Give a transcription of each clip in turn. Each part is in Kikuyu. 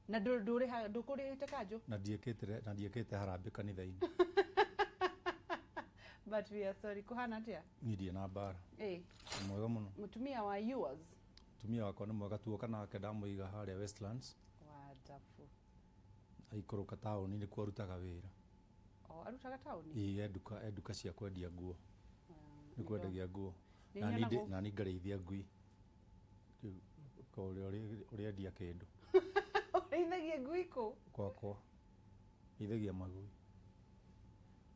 Na ndũrĩha ndũkũrĩhĩte kanjũ. Na ndiĩkĩte, na ndiĩkĩte harambĩ kanitha-inĩ. But we are sorry. Kũhana atĩa? Niĩ ndirĩ na mbara. Eh. Nĩ mwega mũno. Mũtumia wa yours. Mũtumia wakwa nĩ mwega, tuoka nake ndamũiga harĩa Westlands. Wonderful. Aikũrũka taũni nĩkuo arutaga wĩra. O arutaga taũni? Ĩĩ, enduka cia kwendia nguo. Nĩ kwendagia nguo. Nĩ Na nyonaga nani ngarĩithia ngui. Ũrĩa ũrĩendia kĩndũ. Ũrĩithagia ngui kũ? Gwakwa. Rĩithagia magui.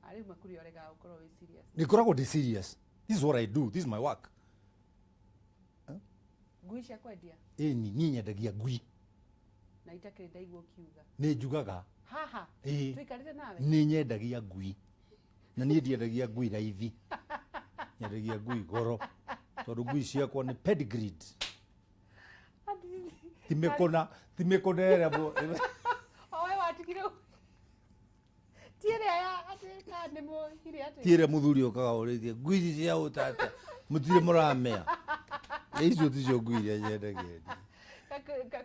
Arĩu makuri ũregaga gũkorwo wĩ serious. Nĩ ngoragwo ndĩ serious. This is what I do. This is my work. Ngui cia kwendia? Ĩni, niĩ nyendagia ngui. Na itakĩrĩ ndaigua ũkiuga. Nĩ njugaga. Haha. Ĩĩ. Tũikarĩte nawe? Nĩ nyendagia ngui. Na niĩ ndiendagia ngui raithi. Nyendagia ngui goro. Tondũ ngui ciakwa nĩ pedigreed. Ti mĩkũna, ti mĩkũna ĩrĩa O we watigire ti ĩrĩa ya atĩ kana nĩ mũhire atĩ. Ti ĩrĩa mũthuri ũkaga ũrĩithie ngui ici cia ũtata mũtirĩ mũramea. Icio ticio ngui iria nyendagia.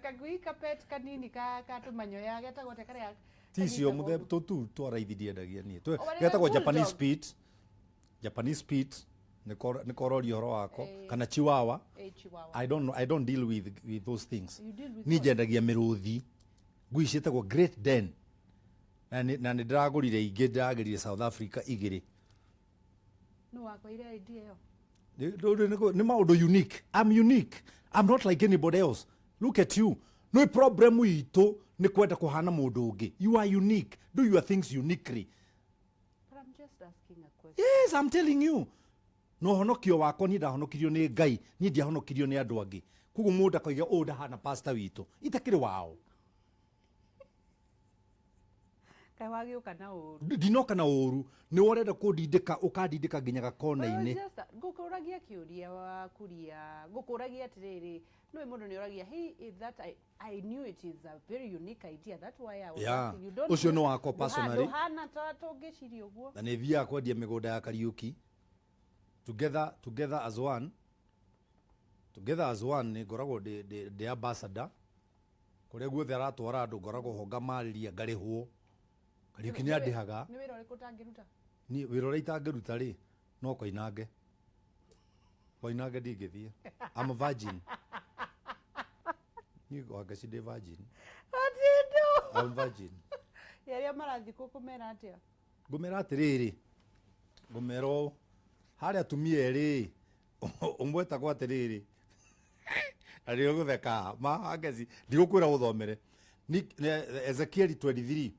Kangui ka pet kanini ka tũmanyoya getagwo atĩa karĩa Ti icio kanyitagwo mũthemba ũguo? tũtu twa raithi ndiendagia niĩ. O, warĩ Getagwo na Japanese bulldog. Spitz. Japanese Spitz nĩ kororia ũhoro wako. Eh. Kana Chihuahua. Eh, Chihuahua. I don't know, I don't deal with those things. You deal with Niĩ what? nyendagia mĩrũthi. Ngui ciĩtagwo Great Dane. Na nĩ ndĩragũrire ingĩ, ndĩragĩrire South Africa igĩrĩ. Nũ wakwaire idea ĩyo? Nĩ maũndũ unique. I'm unique. I'm not like anybody else. Look at you. No problem itũ nĩ kwenda kũhana mũndũ ũngĩ. You are unique. Do your things uniquely. But I'm just asking a question. Yes, I'm telling you. No honokio wakwa niĩ ndahonokirio nĩ Ngai, niĩ ndiahonokirio nĩ andũ angĩ. Koguo mũndũ akoiga ũũ ndahana pastor witũ. Itakĩrĩ wao. Kaĩ wagĩũka na ũru. Ndinoka na ũru. Nĩ ũrenda kũndindĩka, ũkandindĩka nginya gakona-inĩ. Well, just, ngũkũragia kĩũria wa kuria, ngũkũragia atĩrĩrĩ, nĩwe mũndũ nĩ ũragia, hey, if that I knew it is a very unique idea, that's why I was Yeah. asking you. Don't Ũcio nĩ wakwa personally. Ndũhana ta tũngĩciria ũguo. Na nĩ thiaga kwendia mĩgũnda ya Kariuki. Together, together as one. Together as one nĩ ngoragwo ndĩ ambassador. Kũrĩa guothe aratwara andũ ngoragwo ho ngamarĩria ngarĩhwo. Kariuki nĩ andĩhaga. Nĩ wĩra ũrĩkũ ũtangĩruta? Niĩ wĩra ũrĩa itangĩruta rĩ, no Koinange. Koinange ndingĩthiĩ. I'm a virgin. Niĩ Wangeci ndĩ virgin. Atindo. I'm virgin. Arĩa marathiĩ kũ kũmera atĩa? Ngũmera atĩrĩrĩ, ngũmera ũũ, harĩa atumia erĩ, ũmwe etagwo atĩrĩrĩ, na nĩ ũgũtheka, ma Wangeci, ndigũkwĩra ũthomere. Ezekiel 23.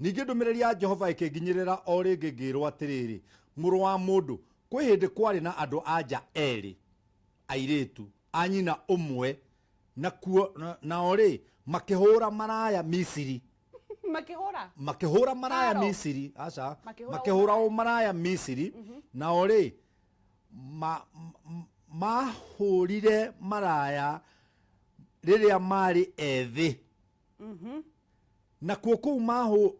Ningĩ ndũmĩrĩri ya Jehova ĩkĩnginyĩrĩra o rĩngĩ ngĩrwo atĩrĩrĩ, mũrũ wa mũndũ, kwĩ hĩndĩ kwarĩ na andũ a nja erĩ, airĩtu, a nyina ũmwe, nao rĩ, makĩhũra maraya Misiri. Makĩhũra? Makĩhũra maraya Karo. Misiri, aca. Makĩhũra Makĩhũra maraya Misiri, nao rĩ, mahũrire maraya rĩrĩa marĩ ethĩ. Nakuo kũu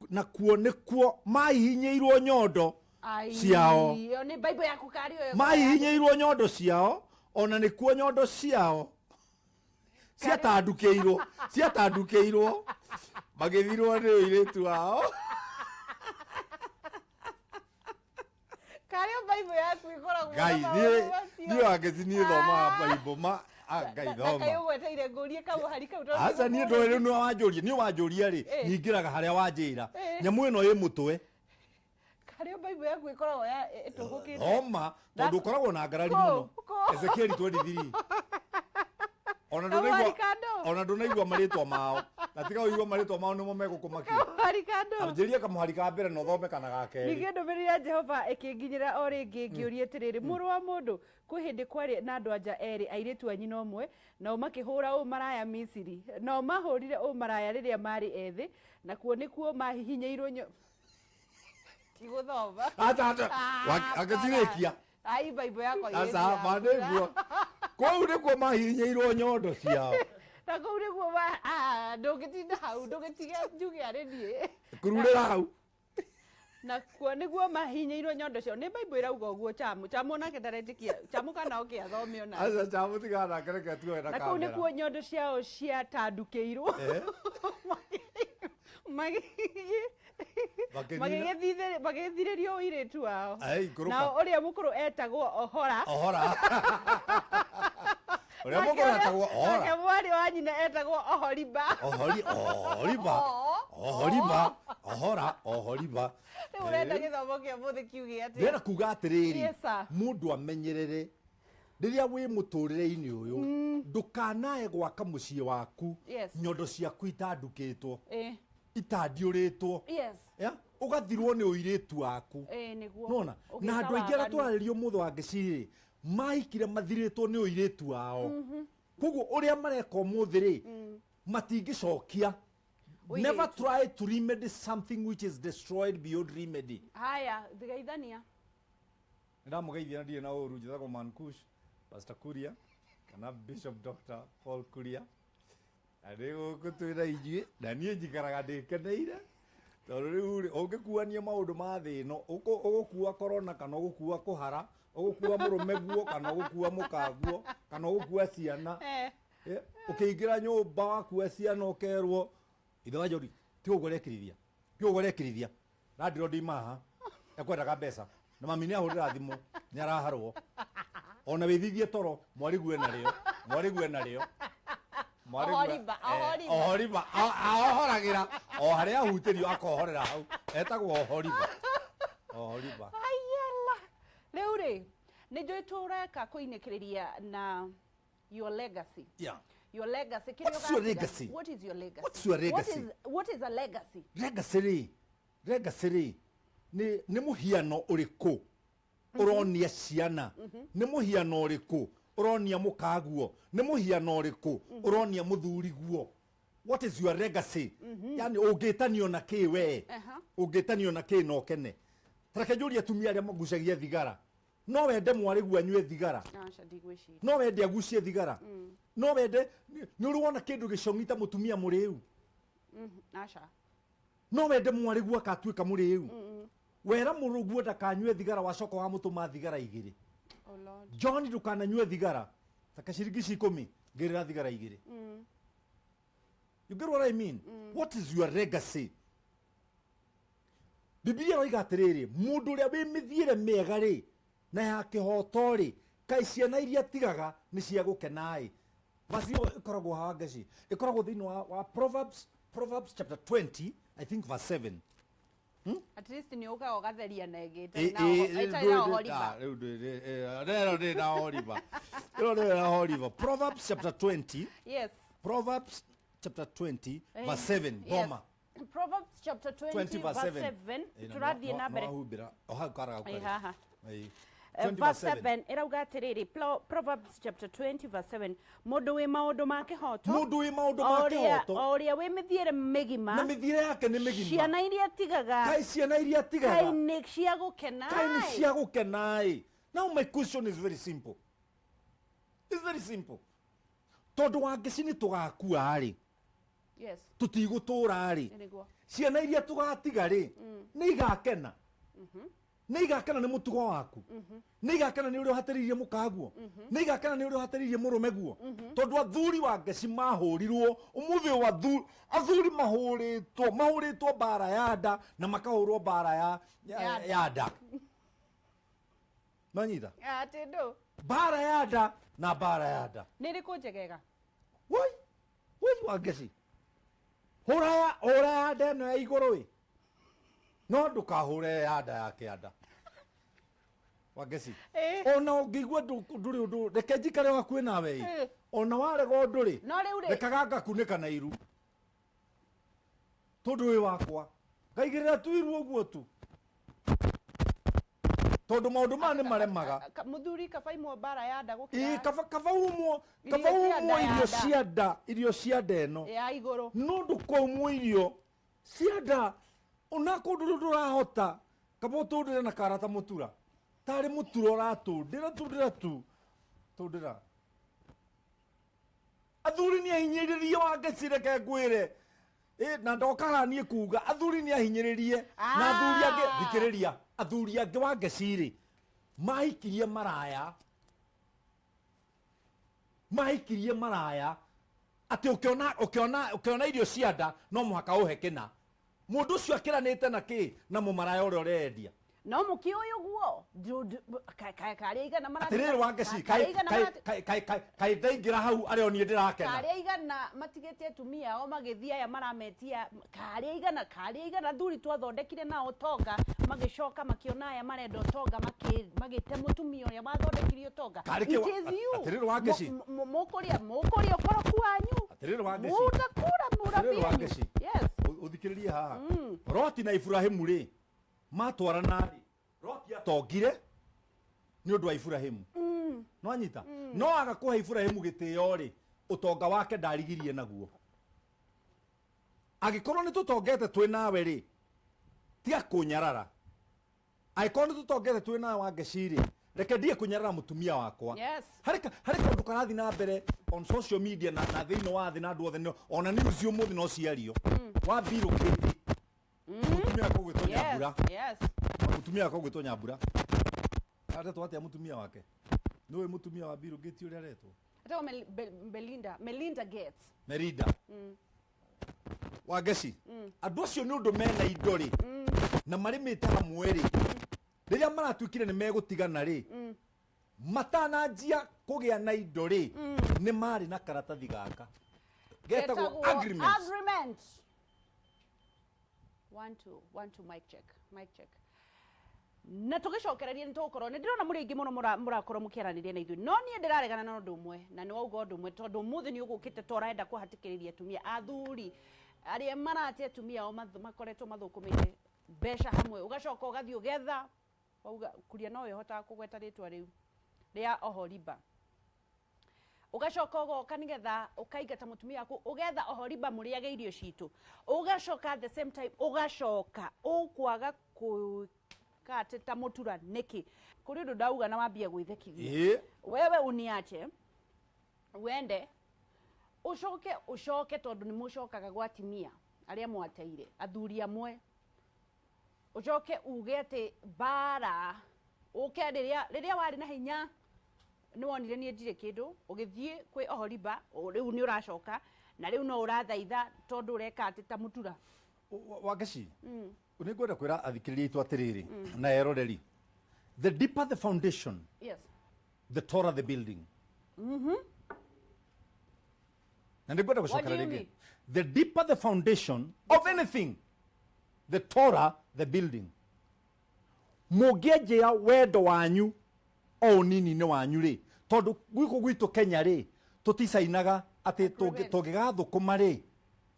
nakuo nĩkuo mahihinyĩirwo nyondo Ai, ciao. ĩyo nĩ Bible yaku karĩ ĩyo. Mahihinyĩirwo nyondo ciao, ona nĩkuo nyondo ciao ciatandukĩirwo, ciatandukĩirwo, magĩthirwo nĩ ũirĩtu wao. Karĩ Bible yaku ĩkoragwo na Ngai, maũndũ macio. niĩ Wangeci niĩ thomaga Bible ma, Ngai Na thoma. kaĩ ũgweteire ngũrie kamũhari kau tondũ Aca, niĩ ndũĩ rĩu nĩwe wanjũria, niĩ wanjũria rĩ, nyingĩraga harĩa wanjĩra. Nyamũ ĩno ĩ mũtwe. Karĩ Bible yaku ĩkoragwo ya ĩtũgũkĩte. Thoma, tondũ ũkoragwo na ngarari Kũ, mũno. kũ. Ezekiel 23. Ona Kamũhari kando. ndũnaigua marĩtwa mao. Na tiga ũigua marĩtwa mao nĩmo megũkũmakia. Kamũhari kando. Anjĩria kamũhari ka mbere na ũthome kana ga kerĩ. Ningĩ ndũmĩrĩri ya Jehova ĩkĩnginyĩra o rĩngĩ ngĩũria atĩrĩrĩ, mũrũ wa mũndũ, kwĩ hĩndĩ kwarĩ na andũ anja erĩ, airĩtu a nyina ũmwe, nao makĩhũra ũ maraya Misiri. Nao mahũrire ũ maraya rĩrĩa marĩ ethĩ, nakuo nĩkuo mahihinyĩirwo Tigũthoma. Aca, aca. Agĩcirĩkia. Ai, Bible yakwa Aca, ĩrĩkia. ma nĩguo. Kũu nĩkuo mahihinyĩirwo nyondo ciao. Na kũu nĩkuo ndũngĩtinda hau, ndũngĩtiga njuge arĩ niĩ. Kururĩra hau. Na kuo nĩguo mahinyĩirwo nyondo ciao. Nĩ Bible ĩrauga ũguo. Chamu chamu onake ndaretĩkia. Chamu kana oke athome ona. Aca, chamu tigana reke tuoe na Na kũu kamera. nĩkuo nyondo ciao ciatandukĩirwo. Magĩthirĩrio ũirĩtu wao. Ai, ikũrũka. Na ũrĩa mũkũrũ etagwo Ohora. Ohora. Ũrĩa mũkũrũ etagwo Ohora. Nake mwarĩ wa nyina etagwo Ohoriba. Ohori, Ohoriba. Ohoriba. Ohora, Ohoriba. Rĩu ũrenda gĩthomo kĩa ũmũthĩ kiuge atĩa? Ndĩrenda kuga atĩrĩrĩ, Yes, sir. mũndũ amenyerere rĩrĩa wĩ mũtũrĩre-inĩ ũyũ, ndũkanae gwaka mũciĩ waku nyondo ciaku itandukĩtwo, itandiũrĩtwo. Ya, ũgathirwo nĩ ũirĩtu waku. Nĩguo. Nona na Ũgĩka andũ aingĩ arĩa waganu. twarĩrio mũthĩ wa ngecirĩ mahikire mathirĩtwo nĩ ũirĩtu wao. Koguo ũrĩa mareka ũmũthĩ rĩ, matingĩcokia. Ũirĩtu. Never try to remedy something which is destroyed beyond remedy. Haya, thigaithania. Ndamũgeithia na ndirĩ na ũru. Njĩtagwo Mankush Pastor Kuria kana Bishop Dr. Paul Kuria, na ndĩ gũkũ twĩ na inyuĩ, na niĩ njikaraga ndĩkeneire tondũ rĩu rĩ, ũngĩkuania maũndũ ma thĩ ĩno, ũgũkua korona kana ũgũkua kũhara, ũgũkua mũrũme guo kana ũgũkua mũkaguo kana ũgũkua ciana. Ũkĩingĩra nyũmba wakua ciana ũkerwo ithe wa Njori ti ũguo ũrekirithia, ti ũguo ũrekirithia, randirwo ndimaha ekwendaga mbeca na mami nĩ ahũrĩra thimũ nĩ araharwo ona wĩthithie toro mwarĩgue narĩo, mwarĩgue narĩo. Ohoriba, ohoriba. Ohoriba ahohoragĩra o harĩa ahutĩrio akohorera hau, etagwo ohoriba, ohoriba. Ayala. Rĩu rĩ, nĩ njũĩ tũreka kũinĩkĩrĩria na your legacy. Your legacy. Kĩrĩa What's your ũgatiga. legacy? What is your legacy? What's your legacy? What is a legacy? Legacy rĩ, legacy rĩ nĩ mũhiano ũrĩkũ ũronia ciana, nĩ mũhiano ũrĩkũ ũronia mũkaguo, nĩ mũhiano ũrĩkũ ũronia mũthuriguo? What is your legacy? Yani ũngĩtanio na kĩ we? Ũngĩtanio na kĩ na ũkene? Tareke njũrie atumia arĩa magucagia thigara, no wende mwarĩguo anyue thigara? Aca, ndigwĩciria. No wende agucie thigara? No wende? Nĩ ũrĩ wona kĩndũ gĩcong'i ta mũtumia mũrĩu? Aca. No wende mwarĩguo akatuĩka mũrĩu? Wera mũrũguo ndakanyue thigara, wacoka wamũtũma thigara igĩrĩ. Oh Lord. John, ndũkananyue thigara, taka ciringi ici 10 ngĩrĩra thigara igĩrĩ. You get what I mean? What is your legacy? Bibilia ĩroiga atĩrĩrĩ, mũndũ ũrĩa wĩ mĩthiĩre mĩega rĩ na ya kĩhoto rĩ, kaĩ ciana iria tigaga nĩ cia gũkena ĩ. Vaci ĩyo ĩkoragwo haha ngeci, ĩkoragwo thĩinĩ wa Proverbs chapter 20, I think verse 7. At least nĩ ũkaga ũgatheria na ĩngĩ ĩtarĩ na ĩtarĩ na ohoriba. Rĩu rĩro ndĩ na ohoriba, rĩro ndĩ na ohoriba. Proverbs chapter 20. Proverbs chapter 20 verse 7. Thoma. Proverbs chapter 20, 20 verse verse 7. Tũrathiĩ na mbere. Wahumbĩra o hau karaga. Haha. Ĩĩ. 20 verse 7 ĩrauga atĩrĩrĩ, Proverbs chapter 20 verse 7, mũndũ wĩ maũndũ ma kĩhoto, Mũndũ wĩ maũndũ ma o ũrĩa- kĩhoto, o ũrĩa wĩ mĩthiĩre mĩgima, na mĩthiĩre yake nĩ mĩgima, ciana iria tigaga, kaĩ ciana iria tigaga, kaĩ nĩ cia gũkena. Kaĩ nĩ cia gũkena ĩ. Now my question is very simple, it's very simple, tondũ wangeci nĩ tũgakua rĩ, tũtigũtũra rĩ, Nĩguo. Ciana iria tũgatiga rĩ, nĩ igakena, nĩ igakena nĩ mũtugo waku, nĩ igakena nĩ ũrĩa ũhatĩrĩirie mũkaguo, nĩ igakena nĩ ũrĩa ũhatĩrĩirie mũrũme guo? Tondũ athuri wa ngeci mahũrirwo ũmũthĩ ũyũ, athuri mahũrĩtwo, mahũrĩtwo mbara ya nda na makahũrwo mbara Ya nda. ya nda. Nonyita? Atĩ ndũ. Mbara ya nda na mbara ya nda. Nĩ ĩrĩkũ njegega? Woi woi, wa ngeci, hũra ya nda ĩno ya igũrũ ĩ, no ndũkahũre ya nda ya kĩanda, wa ngeci. Ona ũngĩigua ndũrĩ ũndũ, reke njikare hakuhĩ nawe ĩ. Ona warega ũndũ rĩ, No rĩu rĩ, rekaga ngakunĩka na iru tondũ wĩ wakwa, ngaigĩrĩra tu iru ũguo tu, tondũ maũndũ maya nĩ maremaga. Mũthuri kaba imwe mbara ya nda Ĩ, gũkĩra kaba umwo, Irio kaba cia umwo nda ya irio nda. cia nda, irio cia nda ĩno ya igũrũ. No ndũkaumwo irio cia nda ona kũndũ rĩu ndũrahota, kaba ũtũndĩre na karata mũtura, tarĩ mũtura ũratũndĩra, tũndĩra tu, tũndĩra. Athuri nĩ ahinyĩrĩrie, wa ngeci, reke ngwĩre. Na ndoka haha niĩ kuga athuri nĩ ahinyĩrĩrie na athuri angĩ thikĩrĩria athuri angĩ wa ngeci-rĩ mahikirie maraya atĩ ũkĩona irio cia nda no mũhaka ũhe kĩna mũndũ ũcio akĩranĩte na kĩ na mũmaraya ũrĩa ũrendia no mũkĩũĩ ũguo karĩa igana atĩrĩrĩ wa ngeci kaĩ ndaingĩra hau arĩa niĩ ndĩrakena karĩa igana matigĩte atumia ao magĩthiĩ aya marametia karĩa igana thuri twathondekire nao ũtonga magĩcoka makĩona aya marenda ũtonga magĩte mũtumia ũrĩa wathondekire ũtonga. Atĩrĩrĩ wa ngeci mũkũrĩa ũkoroku wanyu atĩrĩrĩ wa ngeci mũtakũra mũrabia. Yes, ũthikĩrĩrie haha Loti na Ibrahimu rĩ matwarana rĩ Loti atongire nĩ ũndũ wa Ibrahimu no anyita no aga kũhe Ibrahimu gĩtĩo rĩ ũtonga wake ndarigirie naguo angĩkorwo nĩ tũtongete twĩ nawe rĩ tiga kũnyarara angĩkorwo nĩ tũtongete twĩ nawe wa ngeci rĩ reke ndie kũnyarara mũtumia wakwa. Yes. Harĩ kaũndũ karathiĩ na mbere on social media na thĩinĩ wa thĩ na andũ othe ona news ũmũthĩ no ciario wa Bill Gates mutumia wake ũgwĩtwo Nyambura. Yes. Mutumia wake ũgwĩtwo Nyambura aretwo atĩa mutumia wake nĩũĩ mutumia wa Bill Gates ũrĩa aretwo? Etagwo Melinda Gates. Melinda wa ngeci andũ acio nĩ ũndũ mena indo rĩ na marĩmĩte hamwe rĩ rĩrĩa maratuĩkire nĩ megũtigana rĩ matananjia kũgĩa na indo rĩ nĩ marĩ na karatathi gaka getagwo agreement. 1 2 1 2 mic check mic check na tugicokereria ni tugukorwo ni ndirona muri ingi muno murakorwo mukiaraniria na ithuĩ no niĩ ndĩraregana na ũndũ ũmwe na nĩ wauga ũndũ ũmwe tondũ ũmũthĩ nĩ ũgũkĩte to ũrenda kũhatĩkĩrĩria atumia athuri arĩa marate atumia ao makoretwo mathũkũmĩte mbeca hamwe ũgacoka ũgathiĩ ũgetha wauga kuria nowe ũhotaga kũgweta rĩtwa rĩu rĩa Oholiba ugacoka ugoka nigetha ukaingata mutumia waku ugetha Oholiba muriage irio citu ugacoka at the same time ugacoka ukwaga kukate ta mutura niki kuri undu ndauga na wambia gwithekithia wewe uniache uende ucoke ucoke tondu ni mucokaga gwa atimia aria mwateire athuri amwe ucoke uge ati bara uke riria wari na hinya nĩ wonire niĩ ndirĩ kĩndũ ũgĩthiĩ kwĩ Oholiba rĩu nĩ ũracoka na rĩu no ũrathaitha tondũ ũreka atĩ ta mũtura wa ngeci nĩ ngwenda kwĩra athikĩrĩria aitũ atĩrĩrĩ na eroreri the deeper the foundation, yes, the taller the building. Na nĩ ngwenda gũcokera rĩngĩ the deeper the foundation of anything the taller the building. Mũngĩenjea wendo wanyu o ũnini-inĩ wanyu rĩ tondu gwiko gwitũ Kenya rĩ tũticainaga atĩ tũngĩgathũkũma rĩ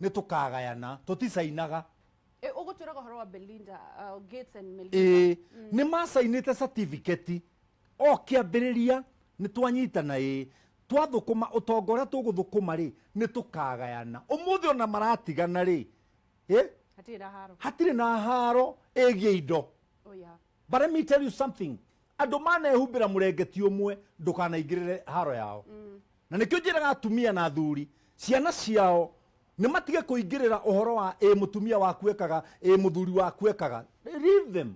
nĩ tũkagayana tũticainaga. Ũgũtwĩraga ũhoro wa Belinda Gates and Melinda. Nĩ macainĩte certificate o kĩambĩrĩria nĩ twanyitana twathũkũma ũtonga ũrĩa tũgũthũkũma rĩ nĩ tũkagayana ũmũthĩ ona maratigana rĩ hatirĩ na haro ĩgiĩ indo. But let me tell you something andũ manehumbĩra mũrengeti ũmwe ndũkanaingĩrĩre haro yao na nĩkĩo njĩraga atumia na athuri ciana ciao nĩ matige kũingĩrĩra ũhoro wa ĩ mũtumia waku ekaga ĩ mũthuri waku ekaga. Leave them,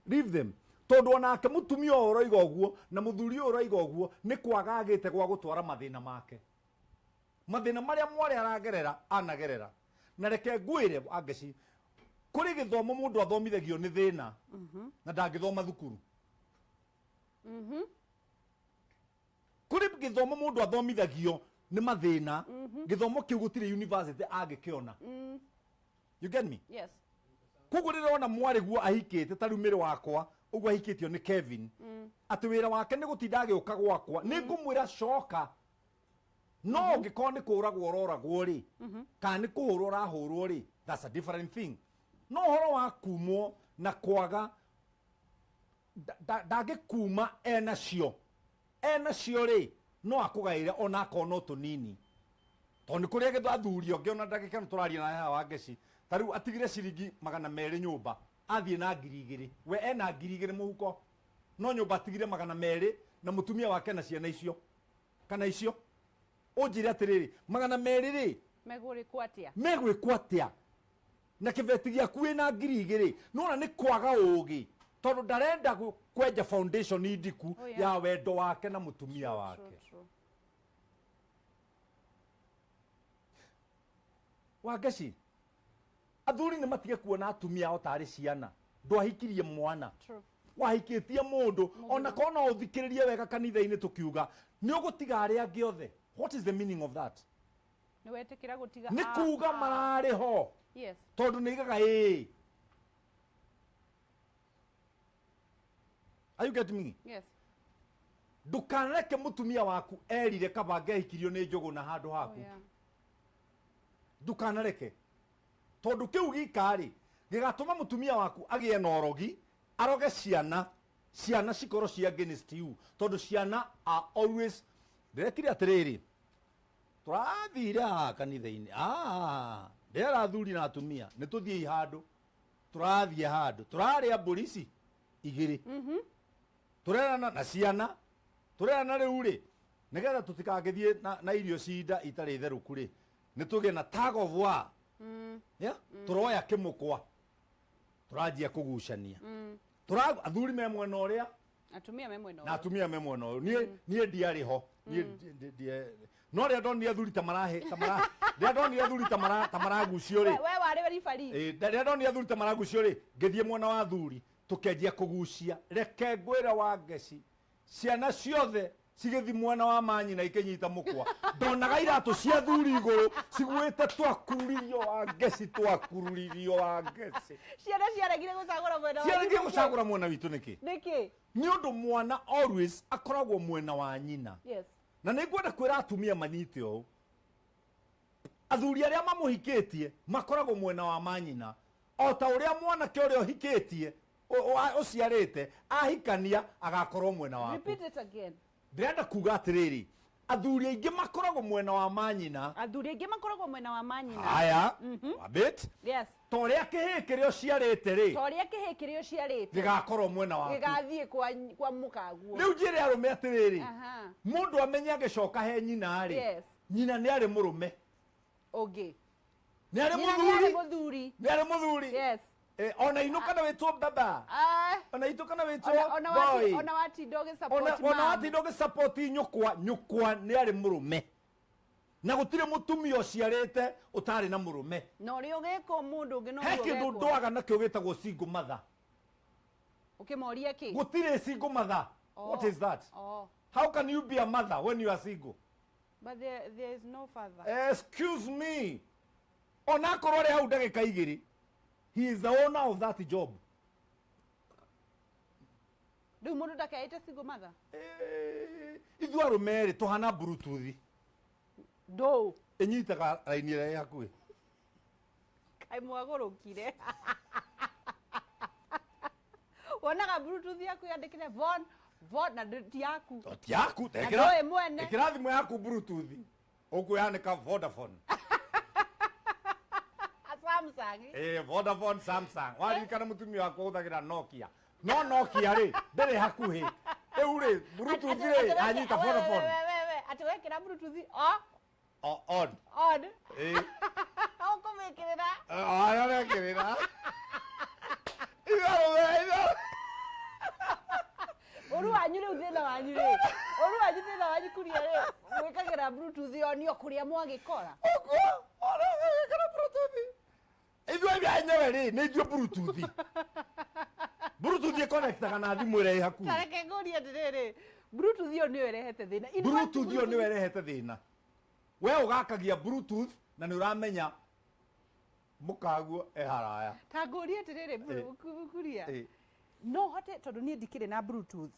leave them tondũ onake mũtumia ũyũ ũroiga ũguo na mũthuri ũyũ ũroiga ũguo nĩ kwaga agĩte gwa gũtwara mathĩna make mathĩna marĩa mwarĩ aragerera anagerera na reke ngwĩre Angeci kũrĩ gĩthomo mũndũ athomithagio nĩ thĩna na ndangĩthoma thukuru. Kũrĩ gĩthomo mũndũ athomithagio nĩ mathĩna gĩthomo kĩu gũtirĩ university angĩkĩona. You get me? Yes. Koguo rĩrona mwarĩ guo ahikĩte ta rĩu mĩrĩ wakwa ũguo ahikĩtio nĩ Kevin atĩ wĩra wake nĩ gũtinda agĩũka gwakwa nĩ ngũmwĩra coka no ũngĩkorwo nĩ kũragwo ũroragwo rĩ kana nĩ kũhũrwo ũrahũrwo rĩ that's a different thing. No ũhoro wa kumwo na kwaga ndangĩkuma enacio enacio rĩ no akũgaĩre ona akorwo no tũnini tondũ nĩ kũrĩ agĩtho athuri ũngĩ ona ndagĩka ĩno tũraria na haha wa ngeci ta rĩu atigire ciringi 200 nyũmba athiĩ na 2,000 we ena 2,000 mũhuko no nyũmba atigire 200 na mũtumia wake na ciana icio kana icio ũnjĩre atĩrĩrĩ 200 rĩ Megũrĩkwo atĩa? Megwĩkwo atĩa? Na kĩbeti gĩaku wĩna 2,000 nona nĩ kwaga ũgĩ tondũ ndarenda kwenja foundation ndiku ya wendo wake na mũtumia wake. Wangeci, athuri nĩ matige kuona atumia ao tarĩ ciana. Ndwahikirie mwana. Wahikĩtie mũndũ ona korwo no ũthikĩrĩrie wega kanitha-inĩ tũkiuga nĩ ũgũtiga arĩa angĩ othe. What is the meaning of that? Nĩ wetĩkĩra gũtiga. Nĩ kuga mararĩ ho. Yes. Tondũ nĩ igaga ĩĩ. Are you getting me? Yes. Ndũkanareke mũtumia waku erire kaba ngehikirio nĩ njũgũ na handũ haku. Ndũkanareke. Tondũ kĩu gĩka-rĩ gĩgatũma mũtumia waku agĩe na ũrogi, aroge ciana, ciana cikorwo ci against you. Tondũ ciana are always ndĩrekire atĩrĩrĩ, tũrathire haha kanitha-inĩ, ndĩrera athuri na atumia nĩ tũthiĩi handũ, tũrathiĩ handũ, tũrarĩa mbũri ici igĩrĩ. Tũrerana na ciana, tũrerana rĩu rĩ, nĩgetha tũtikangĩthiĩ na irio cinda itarĩ therũku rĩ, nĩ tũgĩe na tag of war. Yeah? Tũroya kĩmũkwa, tũranjia kũgucania. Athuri me mwena ũrĩa, atumia me mwena na atumia me mwena ũyũ. Niĩ ndiarĩ ho. No rĩrĩa ndonire athuri ta marahe, rĩrĩa ndonire athuri ta maragucio rĩ. We warĩ referee. Rĩrĩa ndonire athuri ta maragucio rĩ, ngĩthiĩ mwena wa athuri, tũkĩanjia kũgucia. Reke ngwĩre Wangeci, ciana ciothe cigĩthiĩ mwena wa manyina ikĩnyita mũkwa. Ndonaga iratũ cia athuri igũrũ ciguĩte twakururirio Wangeci, twakururirio Wangeci. Ciana ciaregire gũcagũra mwena wa Ciaregire gũcagũra mwena witũ nĩkĩ? Nĩkĩ? Nĩ ũndũ mwana always akoragwo mwena wa nyina. Yes. Na nĩ ngwenda kwĩra atumia manyite ũũ. Athuri arĩa mamũhikĩtie makoragwo mwena wa manyina. O ta ũrĩa mwanake ũrĩa ũhikĩtie ũciarĩte ahikania agakorwo mwena waku. Repeat it again. Ndĩrenda kuga atĩrĩrĩ, athuri aingĩ makoragwo mwena wa manyina. Athuri aingĩ makoragwo mwena wa manyina. Haya, wabit. Yes. Ta ũrĩa kĩhĩĩ kĩrĩa ũciarĩte rĩ. Ta ũrĩa kĩhĩĩ kĩrĩa ũciarĩte. Gĩgakorwo mwena waku. Gĩgathiĩ kwa mũkaguo. Rĩu njĩre arũme atĩrĩrĩ, mũndũ amenye agĩcoka he nyina rĩ. Yes. Nyina nĩ arĩ mũrũme. Ũngĩ. Nĩ arĩ mũthuri. Nĩ arĩ mũthuri. Yes. Ona inũka na wĩtwo baba. Ona itũka na wĩtwo boy. Ona watinda ũgĩ support mom. Ona watinda ũgĩ support nyũkwa, nyũkwa nĩ arĩ mũrũme. Na gũtirĩ mũtumia ũciarĩte ũtarĩ na mũrũme. Na ũrĩa ũgĩkwo mũndũ ũngĩ no He kĩndũ ndwaga nakĩo gĩtagwo single mother. Ũkĩmoria kĩ? Gũtirĩ single mother. What is that? How can you be a mother when you are single? But there is no father. Excuse me. Onakorwo arĩ hau ndagĩka igĩrĩ, he is the owner of that job. Rĩu mũndũ ndakeĩte single mother? Ithuĩ arũme rĩ tũhana bluetooth. Ndũ. Ĩnyitaga raini ĩrĩa ĩ hakuhĩ. Kaĩ mwagũrũkire. Wonaga bluetooth yaku yandĩkire von, von na ti yaku. Ti yaku. Na ndũĩ mwene. Ĩkĩra thimũ yaku bluetooth. Ũkwĩyanĩka Vodafone. Samsung. Vodafone, Samsung. Waririkana mũtumia wakwa ũhũthagĩra Nokia. No Nokia rĩ, ndĩrĩ hakuhĩ. Rĩu rĩ, bluetooth rĩ, anyita Vodafone. We, atĩ wekĩra bluetooth on. On. Ũkũmĩkĩrĩra. Arekĩrĩra. Itharũ. Ũru wanyu rĩu thĩna wanyu rĩ. Ũru wanyu thĩna wanyu kuria rĩ, mwĩkagĩra bluetooth on o kũrĩa mwagĩkora. Ũguo, ona wekĩra bluetooth. Ithuĩ enyewe rĩ, nĩ ithuĩ bluetooth. Bluetooth ĩconnectaga na thimũ ĩrĩa ĩ hakuhĩ. Ta reke ngũrie atĩrĩrĩ, bluetooth ĩyo nĩyo ĩrehete thĩna. Bluetooth ĩyo nĩyo ĩrehete thĩna. We ũgakagia bluetooth na nĩ ũramenya mũkaguo e haraya. Ta ngũrie atĩrĩrĩ, kuria. No hote tondũ niĩ ndikĩrĩ na bluetooth.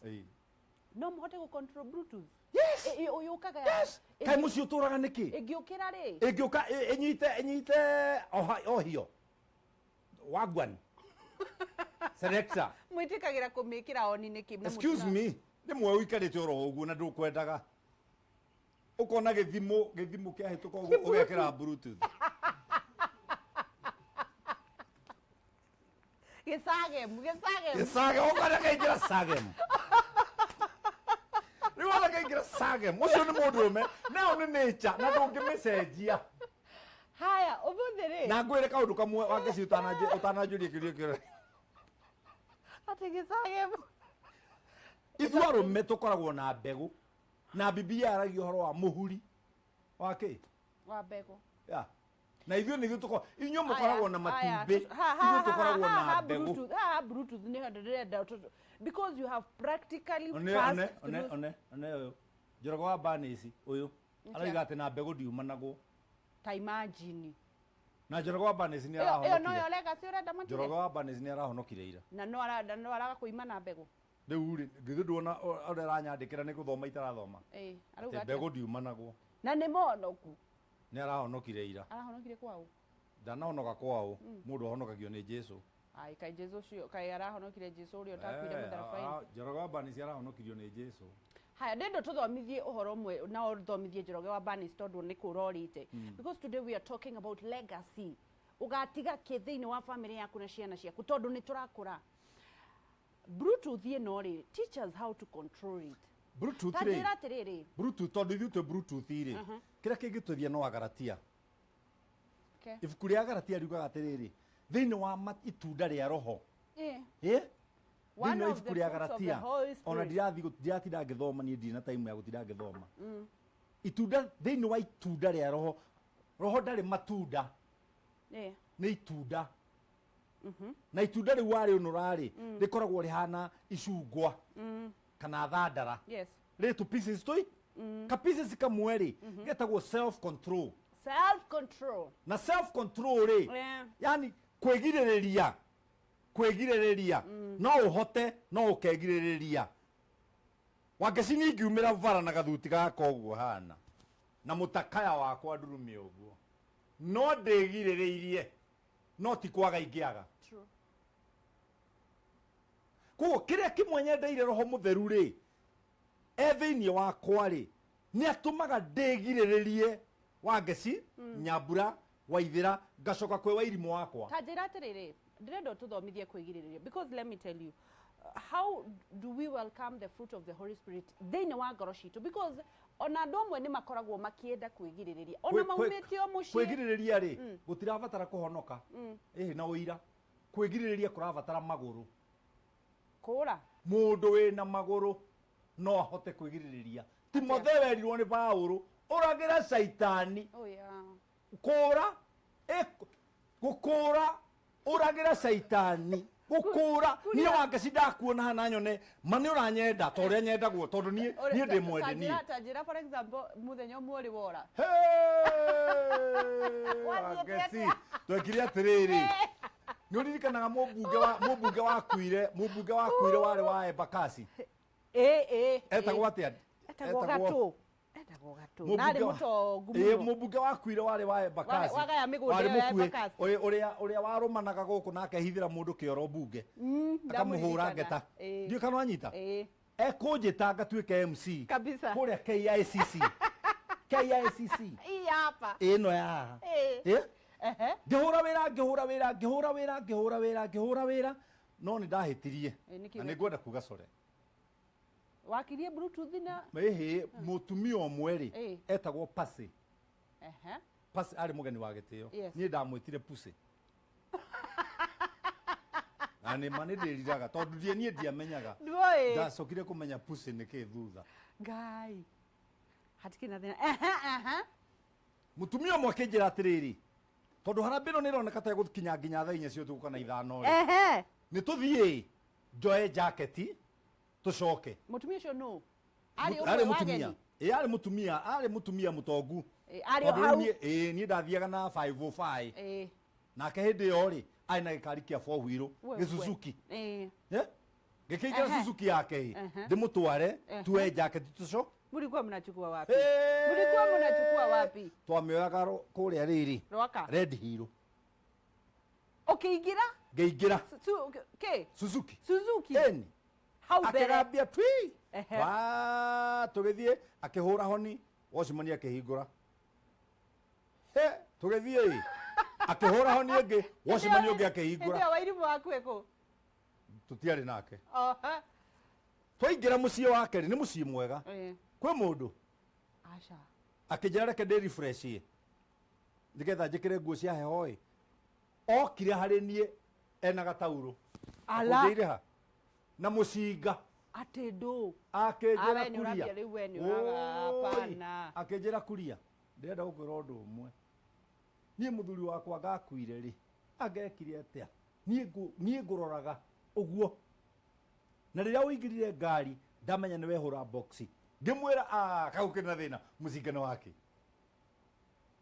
No mũhote gũ control bluetooth. Yes. Ũyũkaga. Yes. Kaĩ mũciĩ ũtũraga nĩkĩ? Ĩngĩũkĩra rĩ? Ĩngĩũka ĩnyite ohio. Wagwan. Selector. Mwĩtĩkagĩra kũmĩkĩra on nĩkĩ? Excuse me. Nĩ mwe ũikarĩte oro ũguo na ndũkwendaga. Ũkona gĩthimo kĩahĩtũka ũguo ũgekĩra bluetooth. Gĩcagem. Gĩcagem, ũkona kaingĩra sagem. Rĩu wona kaingĩra sagem, ũcio nĩ mũndũrũme, nayo nĩ nature na ndũngĩmĩcenjia. Na ngwĩre kaũndũ kamwe Wangeci ũtananjũria kĩũria kĩo. Atĩ gĩcage. Ithuĩ arũme tũkoragwo na mbegũ na Biblia yaragia ũhoro wa mũhuri wa kĩ? Wa mbegũ. Yeah. Na ithuĩ nĩithuĩ tũkoragwo, inyuĩ mũkoragwo na matumbĩ, ithuĩ tũkoragwo na mbegũ. Haha Bluetooth nĩho ndĩrenda because you have practically passed one one one ũyũ Njoroge wa Bernice ũyũ arauga atĩ na mbegũ ndiumanagwo. Ta imagine. Na Njoroge wa Bernice nĩ Ĩyo noyo arahonokire. legacy ũrenda matige. Njoroge wa Bernice nĩ arahonokire ira. Na no arenda no araga kũima na mbegũ. Rĩu rĩ, githĩ nduona ũrĩa aranyandĩkĩra nĩ gũthoma itarathoma. Ĩĩ, arauga Atĩ atĩa? mbegũ ndiumanagwo. Na nĩ monoku. Nĩ arahonokire ira. Arahonokire kwaũ? Ndanahonoka kwaũ, mũndũ ahonokagio nĩ Jesũ. Ai, kaĩ Jesũ ũcio, kaĩ arahonokire Jesũ ũrĩa ũtakuire mũtharaba-inĩ. Njoroge wa Bernice arahonokirio nĩ Jesũ. Haya, ndĩrenda tũthomithie ũhoro ũmwe na ũthomithie Njoroge wa Bernice tondũ nĩ kũrorĩte. Because today we are talking about legacy. Ũgatiga kĩ thĩinĩ wa family yaku na ciana ciaku tondũ nĩ tũrakũra. Bluetooth ĩno rĩ, teach us how to control it. Bluetooth Ta rĩ, njĩra atĩrĩrĩ. Bluetooth tondũ ithuĩ twĩ Bluetooth rĩ, kĩrĩa kĩngĩtũthia no Agaratia. Okay. Ibuku rĩa Agaratia riugaga atĩrĩrĩ, thĩinĩ wa itunda rĩa roho. Eh. Ĩ? One Thĩinĩ wa of the ibuku rĩa fruits of the Galatia, Holy ona Spirit. ndiratinda ngĩthoma niĩ ndirĩ na time ya gũtinda ngĩthoma. Itunda thĩinĩ wa itunda rĩa roho, roho ndarĩ matunda. Eh. Nĩ itunda. Na itunda rĩu warĩũnũra rĩ, rĩkoragwo rĩhana icungwa kana thandara. Yes. Rĩ tũ pieces tũi. Ka pieces kamwe rĩ, getagwo self control. Self control. Na self control rĩ, Yeah. yani kwĩgirĩrĩria, kwĩgirĩrĩria. No ũhote, no ũkegirĩrĩria. Wangeci niĩ ingiumĩra bara na gathuti gaka ũguo hana, na mũtakaya wakwa ndurume ũguo, no ndĩgirĩrĩirie, no ti kwaga ingĩaga. True. Koguo kĩrĩa kĩmwe nyendeire roho mũtheru rĩ, e thĩinĩ wakwa rĩ, nĩ atũmaga ndĩgirĩrĩrie Wangeci, Nyambura, Waithĩra, ngacoka kwĩ Wairimũ wakwa. Ta njĩra atĩrĩrĩ, ndĩrenda ũtũthomithie kwĩgirĩrĩria because let me tell you, how do we welcome the fruit of the Holy Spirit thĩinĩ wa ngoro citũ? Because ona andũ amwe nĩ makoragwo makĩenda kwĩgirĩrĩria ona maumĩte o mũciĩ. Kwĩgirĩrĩria rĩ, gũtirabatara kũhonoka. Ĩhĩ na ũira. Kwĩgirĩrĩria kũrabatara magũrũ. Kũra. Mũndũ wĩna magũrũ no ahote kwĩgirĩrĩria. Timotheo erirwo nĩ Paũlũ, ũragĩra caitani. Oh yeah. Kũra, gũkũra, ũragĩra caitani. Gũkũra, niĩ Wangeci ndakuona hana nyone, ma nĩ ũranyenda ta ũrĩa nyendagwo tondũ niĩ niĩ ndĩ mwende niĩ. Ta njĩra for example, mũthenya ũmwe ũrĩ wora. Hey! Wathiĩte Wangeci, atĩa? twekire atĩrĩrĩ. Nĩ ũririkanaga mũmbunge wakuire, mũmbunge wakuire warĩ wa Embakasi. Ĩ, ĩ, Etagwo atĩa? Etagwo Gatũ. Etagwo Gatũ. Na arĩ mũtongu Ĩ, mũno. mũmbunge wakuire warĩ wa Embakasi. Wagaya mĩgũnda Warĩ ĩyo ya mũkuĩ. Embakasi. Ũrĩa warũmanaga gũkũ na akehithĩra mũndũ kĩoro mbunge. Akamũhũra Ndamũririkana. ngeta. Ĩ. Ndiũĩ kana wanyita? Ĩ. Ekũnjĩta ngatuĩke MC. Kabisa. Kũrĩa KICC. KICC. Hii hapa. Ĩno ya haha. Ĩ. Ĩ? Ehe. Ngĩhũra wĩra, ngĩhũra wĩra, ngĩhũra wĩra, ngĩhũra wĩra, ngĩhũra wĩra, no nĩ ndahĩtirie. Ĩ, nĩkĩ Na nĩ ngwenda kuga core. Wakirie Bluetooth na Ĩhĩ, mũtumia ũmwe rĩ, Ĩ. etagwo Pasi. Ehe. Pasi arĩ mũgeni wa gĩtĩo. Yes. Niĩ ndamwĩtire Pussy. Na nĩ ma nĩ ndĩriraga tondũ niĩ ndiamenyaga. Ndũĩ. Ndacokire kũmenya Pussy nĩ kĩ thutha. Ngai. Hatikĩ na thĩna. Ehe, ehe. Mũtumia ũmwe akĩnjĩra atĩrĩrĩ, tondũ harambĩ ĩno nĩ ĩroneka ta ĩgũkinya nginya thaa inya cia ũtukũ kana ithano rĩ. Ehe. Nĩ tũthiĩ njoe jaketi tũcoke. Mũtumia ũcio nũ? Arĩ Arĩ ũmwe wa mũtumia. ageni? Ĩ, arĩ mũtumia, arĩ mũtumia mũtongu. Ĩ, arĩ o Tondũ rĩu hau. niĩ, ĩ, niĩ ndathiaga na 505. Ĩ. Nake hĩndĩ ĩyo rĩ, arĩ na gĩkari kĩa four wheel, We, gĩ Suzuki. we. Ĩ. Ĩ? Ngĩkĩingĩra Ehe. Suzuki yake ĩ, Ehe. ndĩmũtware, Ehe. tuoe jaketi tũcoke. Mlikuwa mnachukua wapi? Hey! Mlikuwa mnachukua wapi? Twamĩoyaga kũrĩa rĩrĩ. Rwaka. Red Hill. Ũkĩingĩra? Ngĩingĩra. Kĩ? Suzuki. Suzuki. Ĩni. Hau mbere. Akĩgambia twi. Ehe. Wa, tũgĩthiĩ, akĩhũra honi, watchman akĩhingũra. He, tũgĩthiĩ. Akĩhũra honi ĩngĩ, watchman ũngĩ akĩhingũra. Hĩndĩ ĩyo Wairimũ waku ĩ kũ? Tũtiarĩ nake. Oha. Twaingĩra mũciĩ wake rĩ, nĩ mũciĩ mwega. Ĩ. Kwĩ mũndũ? Aca. Akĩnjĩra reke ndĩ refresh-ie. Nĩgetha njĩkĩre nguo cia heho ĩ. Okire harĩ niĩ ena gataurũ. Ala. Akũnjĩire ha? Na mũcinga. Atĩ ndũ. Akĩnjĩra Awe nĩ kuria. ũrambia rĩu we nĩ ũraga, Oi, hapana. akĩnjĩra kuria. Ndĩrenda gũkwĩra ũndũ ũmwe. Niĩ mũthuri wakwa ngakuire rĩ, angekire atĩa? Niĩ ngũroraga ũguo. Na rĩrĩa ũingĩrire ngari, ndamenya nĩ wehũra boxi. Ngĩmwĩra, ah, kau kĩrĩ na thĩna, mũcinga nĩ wake.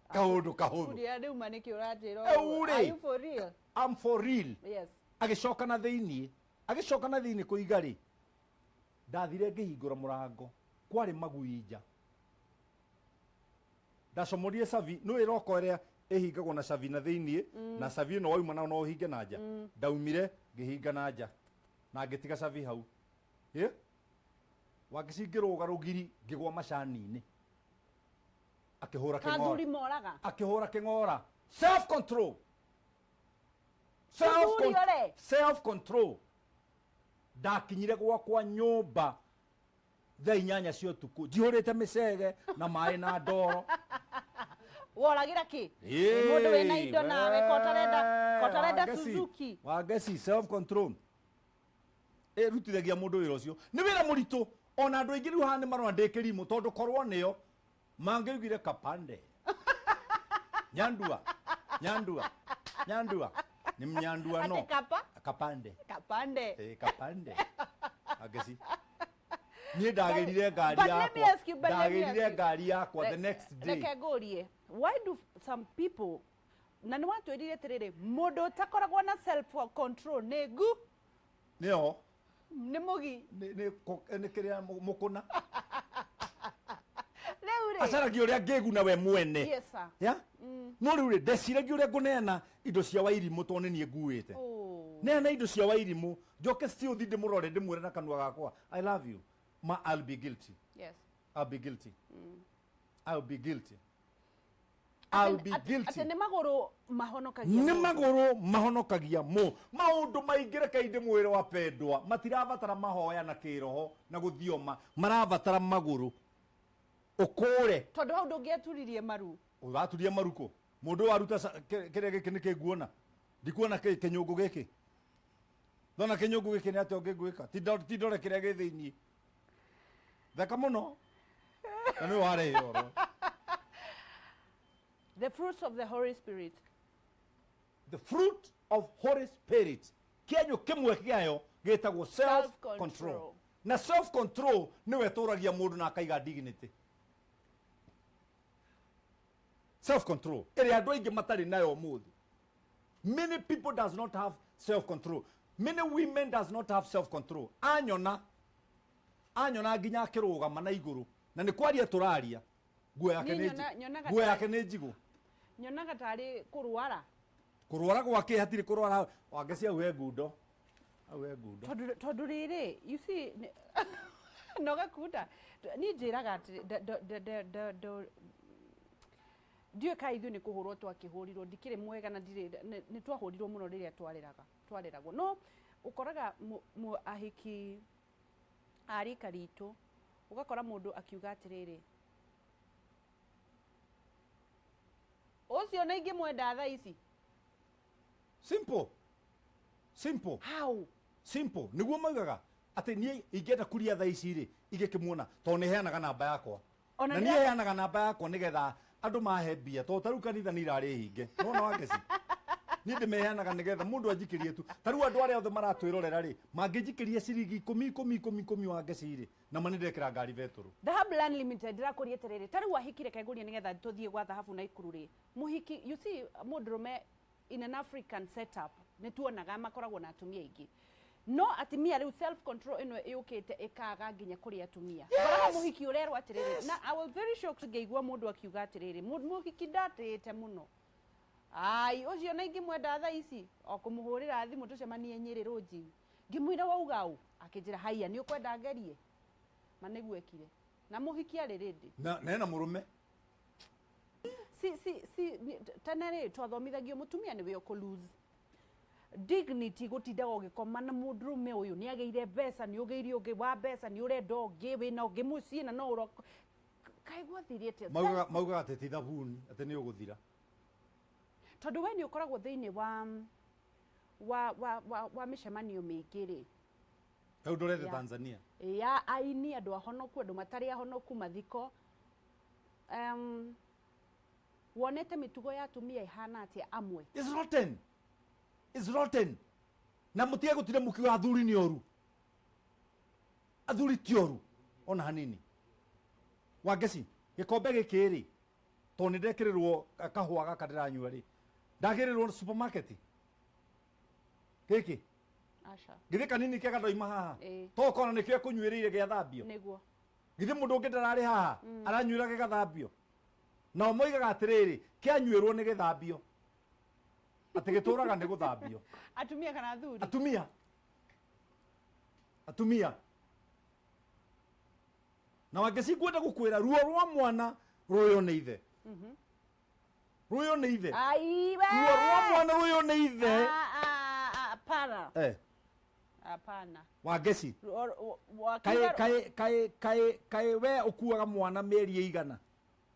Kaũndũ kahũthũ. Kuria rĩu ma nĩkĩ ũranjĩra Rĩu ũguo? rĩ. Are you for real? I'm for real. Yes. Agĩcoka na thĩiniĩ, agĩcoka na thĩiniĩ kũiga rĩ, ndathire ngĩhingũra mũrango, kwarĩ magui nja. Ndacomorire cabi, nĩ ĩroko ĩrĩa ĩhingagwo na cabi na thĩiniĩ, na cabi ĩno wauma nayo no ũhinge na nja. Ndaumire ngĩhinga na nja na ngĩtiga cabi hau. Ĩ? Wangeci ngĩrũga rũgiri ngĩgwa macani-inĩ. Akĩhũra kĩng'ora. Kathuri moraga. Akĩhũra kĩng'ora. Self control. Mũthuri ore. Self control. Ndakinyire gwakwa nyũmba thaa inyanya cia ũtukũ njihũrĩte mĩcege na maĩ na ndoro. Woragĩra kĩ? Ĩĩ, Mũndũ wĩna indo nawe kotarenda Wangeci, Suzuki. Wangeci self control. Ĩrutithagia mũndũ wĩra ũcio. Nĩ wĩra mũritũ. Ona andũ aingĩ rĩu haha nĩ marona ndĩ kĩrimũ tondũ korwo nĩo mangĩaugire kapande. Nyandua. Nyandua. Nyandua. Nĩ mnyandua no. Atĩ kapa? Kapande. Kapande. Kapande. Wangeci. Niĩ ndagĩrire ngari But let me yakwa. ask you, but let me ask Ndagĩrire you. ngari yakwa the next day. Reke ngũrie, why do some people, na nĩ watwĩrire atĩrĩrĩ, mũndũ ũtakoragwo na self control nĩ ngu? Nĩo. Nĩ mũgi. Nĩ kĩrĩa mũkũna. Rĩu rĩ. Acaragia ũrĩa ngĩguna we mwene. Yes, sir. Ya? No rĩu rĩ, ndeciragia ũrĩa ngũneana indo cia Wairimũ tondũ nĩ niĩ nguĩte. Oh. Neana indo cia Wairimũ, njoke still thiĩ ndĩmũrore ndĩmwĩre na kanua gakwa, I love you. Ma, I'll be guilty. Yes. I'll be guilty. I'll be guilty. I'll be guilty. Atĩ nĩ magũrũ mahonokagia Nĩ mũndũ. magũrũ mahonokagia mũ. Maũndũ maingĩ reke ndĩmwĩre wapendwa, matirabatara mahoya na kĩroho na gũthioma, marabatara magũrũ. Ũkũre. Tondũ hau ndũngĩaturirie maru. Ũraturia maru kũ? Mũndũ ũyũ aruta kĩrĩa gĩkĩ nĩ kĩnguona. Ndikuona kĩnyũngũ gĩkĩ. Ndona kĩnyũngũ gĩkĩ nĩ atĩa ũngĩngwĩka? Ti ndore kĩrĩa gĩ thĩiniĩ. Theka mũno. Na nĩwe warehe ũhoro. The fruits of the Holy Spirit. The fruit of Holy Spirit. Kĩenyũ kĩmwe kĩayo gĩtagwo self-control. Self-control. Na self-control nĩwe ĩtũragia mũndũ na akaiga dignity. Self-control. Ĩrĩa andũ aingĩ matarĩ nayo ũmũthĩ. Many people does not have self-control. Many women does not have self-control. Anyona, anyona nginya akĩrũgama na igũrũ. Na nĩ kwaria tũraria. Nguo yake Niĩ nĩ nyonaga nguo ta- yake nĩ njigũ. Nyonaga tarĩ kũrwara. Kũrwara gwake hatirĩ kũrwara. Wangeci hau he ngundo. Hau he ngundo. Tondũ rĩrĩ, you see, no gakunda. Niĩ njĩraga atĩ ndiũĩ kana ithuĩ nĩ kũhũrwo twakĩhũrirwo, ndikĩrĩ mwega na ndirĩ, nĩ twahũrirwo mũno rĩrĩa twareragwo. No ũkoraga ahiki a rika ritũ, ũgakora mũndũ akiuga atĩrĩrĩ, ũcio na ingĩmwenda thaa ici. Simple. Simple. How? Simple. Nĩguo maugaga atĩ niĩ ingĩenda kuria thaa ici rĩ, ingĩkĩmuona tondũ nĩ heanaga namba yakwa. Ona Na nĩ niĩ heanaga namba yakwa nĩgetha andũ mahe mbia tondũ ta rĩu kanitha nĩ irarĩ hinge. Nĩwona Wangeci? Niĩ ndĩmeheanaga nĩgetha mũndũ anjikĩrie tu. Ta rĩu andũ arĩa othe maratwĩrorera rĩ, mangĩnjikĩria ciringi ikũmi, ikũmi, ikũmi, ikũmi Wangeci rĩ, na ma nĩndekĩra ngari betũrũ. Dhahabu Land Limited ndĩrakũria atĩrĩrĩ, ta rĩu ahiki reke ngũrie nĩgetha tũthiĩ gwa Dhahabu na Ikuru rĩ. Mũhiki, you see, mũndũrũme in an African setup nĩ tuonaga makoragwo na atumia aingĩ. No atumia rĩu self control ĩno ĩũkĩte ĩkaga nginya kũrĩ atumia. Ũkoraga mũhiki ũrerwo atĩrĩrĩ, na I was very shocked ngĩigua mũndũ akiuga atĩrĩrĩ, mũhiki ndatĩĩte mũno. Ai, ũcio na ingĩmwenda thaa ici, o kũmũhũrĩra thimũ tũcemanie Nyĩrĩ rũnji. Ngĩmwĩra wauga ũ? Akĩnjĩra haiya, nĩ ũkwenda ngerie? Ma nĩguo ekire. Na mũhiki arĩ ready. Na ena mũrũme. Si, si, si, ni, tene rĩ, twathomithagio mũtumia nĩwe ũkũ lose dignity, gũtindaga ũgĩkoma na mũndũrũme ũyũ, nĩ agĩire mbeca, nĩ ũgĩire ũngĩ wa mbeca, nĩ ũrenda ũngĩ, wĩna ũngĩ mũciĩ na no ũro-, kaĩ gwathire atĩa? Maugaga, maugaga atĩ ti thabuni, atĩ nĩ ũgũthira. Tondũ we nĩ ũkoragwo thĩinĩ wa mĩcemanio mĩingĩ rĩ. Rĩu ndorete Yeah. Tanzania. Ya aini, andũ ahonoku, andũ matarĩ ahonoku, mathiko. Wonete mĩtugo ya atumia ĩhana atĩa amwe? It's rotten. It's rotten. Na mũtige gũtinda mũkiuga athuri nĩ oru. Athuri ti oru ona hanini. Wangeci, gĩkombe gĩkĩ rĩ, tondũ nĩ ndekĩrĩrwo kahũa gaka ndĩranyua rĩ, ndagĩrĩrwo supermarket gĩkĩ. Aca. Githĩ kanini kega ndoima haha? Ĩĩ. To kona nĩkĩo ekũnyuĩrĩire gĩathambio. Nĩguo. Githĩ mũndũ ũngĩ ndararĩ haha aranyuĩra gĩgathambio? Nao moigaga atĩrĩrĩ, kĩanyuĩrwo nĩ gĩthambio, atĩ gĩtũraga nĩ gũthambio. Atumia kana athuri? Atumia. Atumia. Na Wangeci, ngwenda gũkwĩra ruo rwa mwana rũyũ nĩ ithe. Rũyũ nĩ ithe. Aiwe. Ruo rwa mwana rũyũ nĩ ithe. Ah, ah, ah, hapana. Eh, Hapana. Wangeci. Kaĩ kaĩ kaĩ kaĩ kaĩ we ũkuaga mwana mĩeri ĩigana?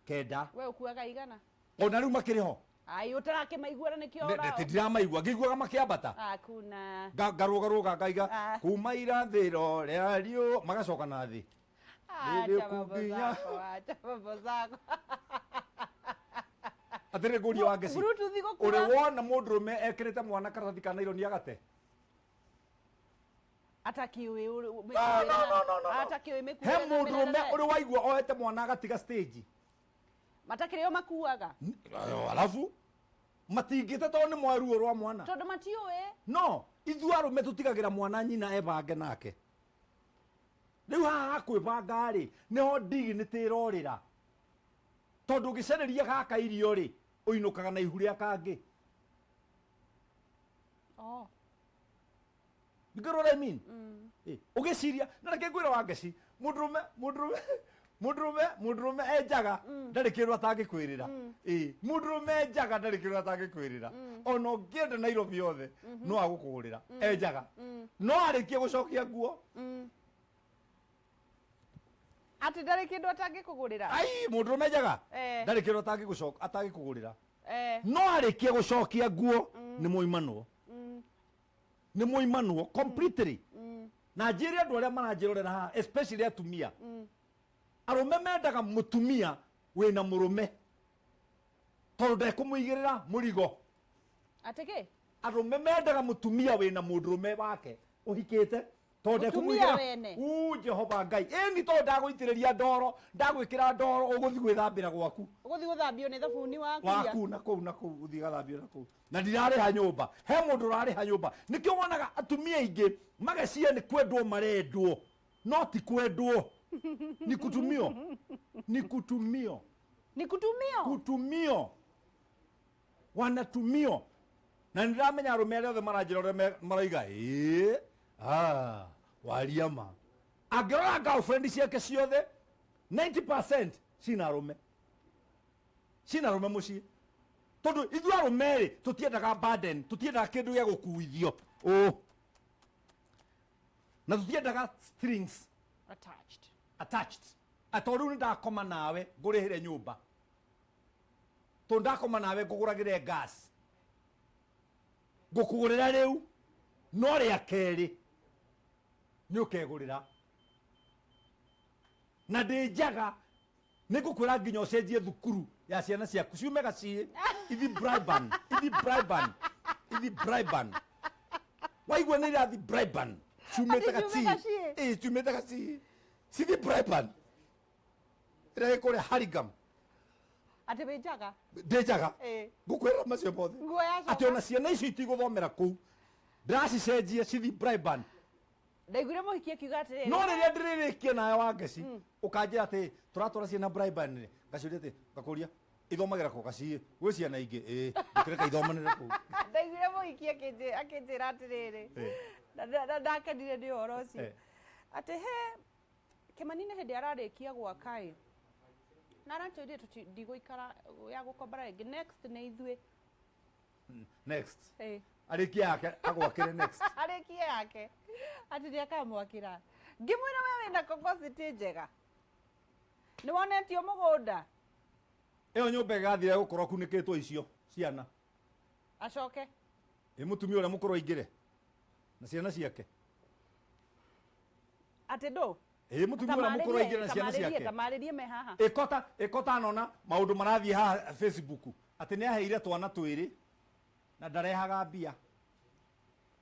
9. We ũkuaga igana? Ona rĩu makĩrĩ ho. Ai, ũtarakĩmaiguara nĩkĩo ũra. Ndĩramaigua ngĩiguaga makĩambata. Hakuna. Ngarũgarũga ngaiga Ah. kuma irathĩro rĩa riũ magacoka na thĩ. Acha Nĩrĩ mambo kũnginya. zako, acha mambo zako. Atĩrĩ ngũrie Wangeci. Bluetooth igũkua. Ũrĩ wona mũndũrũme ekĩrĩte mwana karatathi ka naironi agate? Atakiũĩ. No, no, no, no, no, no. Atakiũĩ mĩkuĩre He na mũndũrũme mĩrerere. ũrĩ waigua oete mwana agatiga stage? Matakĩrĩ o makuaga. Alafu matingĩte tondũ nĩ moe ruo rwa mwana. Tondũ matiũĩ. No ithuĩ arũme tũtigagĩra mwana nyina ebange nake. Rĩu haha hakwĩbanga rĩ, nĩho dignity ĩrorĩra, tondũ ũngĩcarĩria gaka irio rĩ, ũinũkaga na ihu rĩa kangĩ. Oh. You get what I mean? Eh, ũgĩciria na reke ngwĩre Wangeci, mũndũrũme mũndũrũme mũndũrũme mũndũrũme enjaga ndarĩ kĩndũ atangĩkwĩrĩra. Ĩ, mũndũrũme enjaga ndarĩ kĩndũ atangĩkwĩrĩra. Ona ũngĩenda Nairobi yothe no agũkũgũrĩra enjaga, no arĩkie gũcokia nguo. Atĩ ndarĩ kĩndũ atangĩkũgũrĩra. Ai, mũndũrũme njaga Eh. ndarĩ kĩndũ atangĩkũgũrĩra, Eh. no arĩkie gũcokia nguo nĩ mũimanwo, nĩ mũimanwo completely. Na njĩre andũ arĩa maranjĩrorera haha, especially atumia, arũme mendaga mũtumia wĩna mũrũme tondũ ndekũmũigĩrĩra mũrigo. Atĩ kĩ? Arũme mendaga mũtumia wĩna mũndũrũme wake ũhikĩte tondũ Mũtumia ndekũmũigĩrĩra. wene. Uu, Jehova Ngai, ĩni tondũ ndagũitĩrĩria ndoro, ndagwĩkĩra ndoro, ũgũthiĩ gwĩthambĩra gwaku. Ũgũthiĩ gũthambio nĩ thabuni waku. Waku na kũu na kũu, ũthiĩ gathambio na kũu, na ndirarĩha nyũmba. He mũndũ ũrarĩha nyũmba? Nĩkĩo wonaga atumia aingĩ magacia nĩ kwendwo marendwo, no ti kwendwo, ni kutumio, ni kutumio. Ni kutumio. Kutumio, wanatumio. Na nĩndĩramenya arũme arĩa othe maranjĩra ũrĩa marauga ĩĩ, ah, waria ma. Angĩrora girlfriend ciake ciothe, 90% cina arũme, cina arũme mũciĩ, tondũ ithuĩ arũme rĩ, tũtiendaga burden, tũtiendaga kĩndũ gĩa gũkuithio ũ, na tũtiendaga strings Attached. attached. Atĩ rĩu nĩ ndakoma nawe ngũrĩhĩre nyũmba, tondũ ndakoma nawe ngũgũragĩre gas, ngũkũgũrĩra rĩu, no rĩa kerĩ nĩ ũkegũrĩra. Na ndĩ njaga nĩ ngũkwĩra nginya ũcenjie thukuru ya ciana ciaku, ciume gaciĩ ithi Braeburn, ithi Braeburn, ithi Braeburn. Waigua nĩ irathi Braeburn ciumĩte Ati ciume Gaciĩ. Gaciĩ? Ĩ, ciumĩte Gaciĩ cithi Braeburn ĩrĩa ĩ kũrĩa Hurlingham. Atĩ wĩ njaga. Ndĩ njaga. Ĩ. Ngũkwĩra macio mothe. Nguo yacoka. Atĩ ona ciana icio itigũthomera kũu, ndĩracicenjia cithi Braeburn. Ndaiguire mũhiki akiuga atĩrĩrĩ. No rĩrĩa ndĩrĩrĩkia nawe Wangeci, ũkanjĩra atĩ tũratwara ciana Braeburn rĩ, ngaciũria atĩ, ngakũria ithomagĩra kũ? Gaciĩ gwĩ ciana ingĩ? Ĩ, ndũkĩreka ithomanĩre kũu. Ndaiguire mũhiki akĩnjĩra atĩrĩrĩ. Eh. Na ndakenire nĩ ũhoro ũcio. Eh. Atĩ he Kĩmani nĩ hĩndĩ ararĩkia gwaka ĩ. Na aratwĩrire ndigũikara ya gũkombora rĩngĩ, next nĩ ithuĩ. Next. Ĩ. Arĩkie yake agwakĩre next. Arĩkie yake. Atĩ nĩ akamwakĩra. Ngĩmwĩra we wĩna composite njega. Nĩ wonetio mũgũnda. Ĩyo nyũmba ĩgathira gũkorwo kunĩkĩtwo icio ciana. Acoke. Ĩ mũtumia ũrĩa mũkũrũ aingĩre na ciana ciake. Atĩ ndũ? Ĩ mũtumia ũrĩa mũkũrũ aingĩre na ciana ciake. Tamarĩrie me haha. Ĩkota ĩkota nona maũndũ marathiĩ haha Facebook atĩ nĩ aheire twana twĩrĩ na ndarehaga mbia.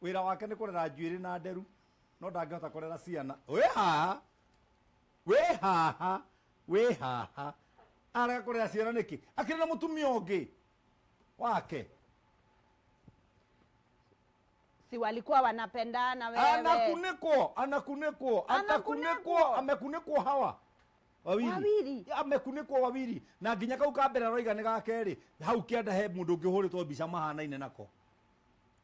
Wĩra wake nĩ kũrera njuĩrĩ na nderu no ndangĩhota kũrera ciana. Wĩ haha. Wĩ haha. Wĩ haha. Arega kũrera ciana nĩkĩ? Akĩrĩ na mũtumia ũngĩ wake. Si walikuwa wanapendana wewe. Anakunĩkwo, anakunĩkwo, atakunĩkwo, amekunĩkwo hawa. Wawili. Wawili. Amekunĩkwo wawili. Na nginya kau ka mbere aroiga nĩ ga kerĩ. Hau kĩanda he mũndũ ũngĩ ũhũrĩtwo mbica mahanaine nako.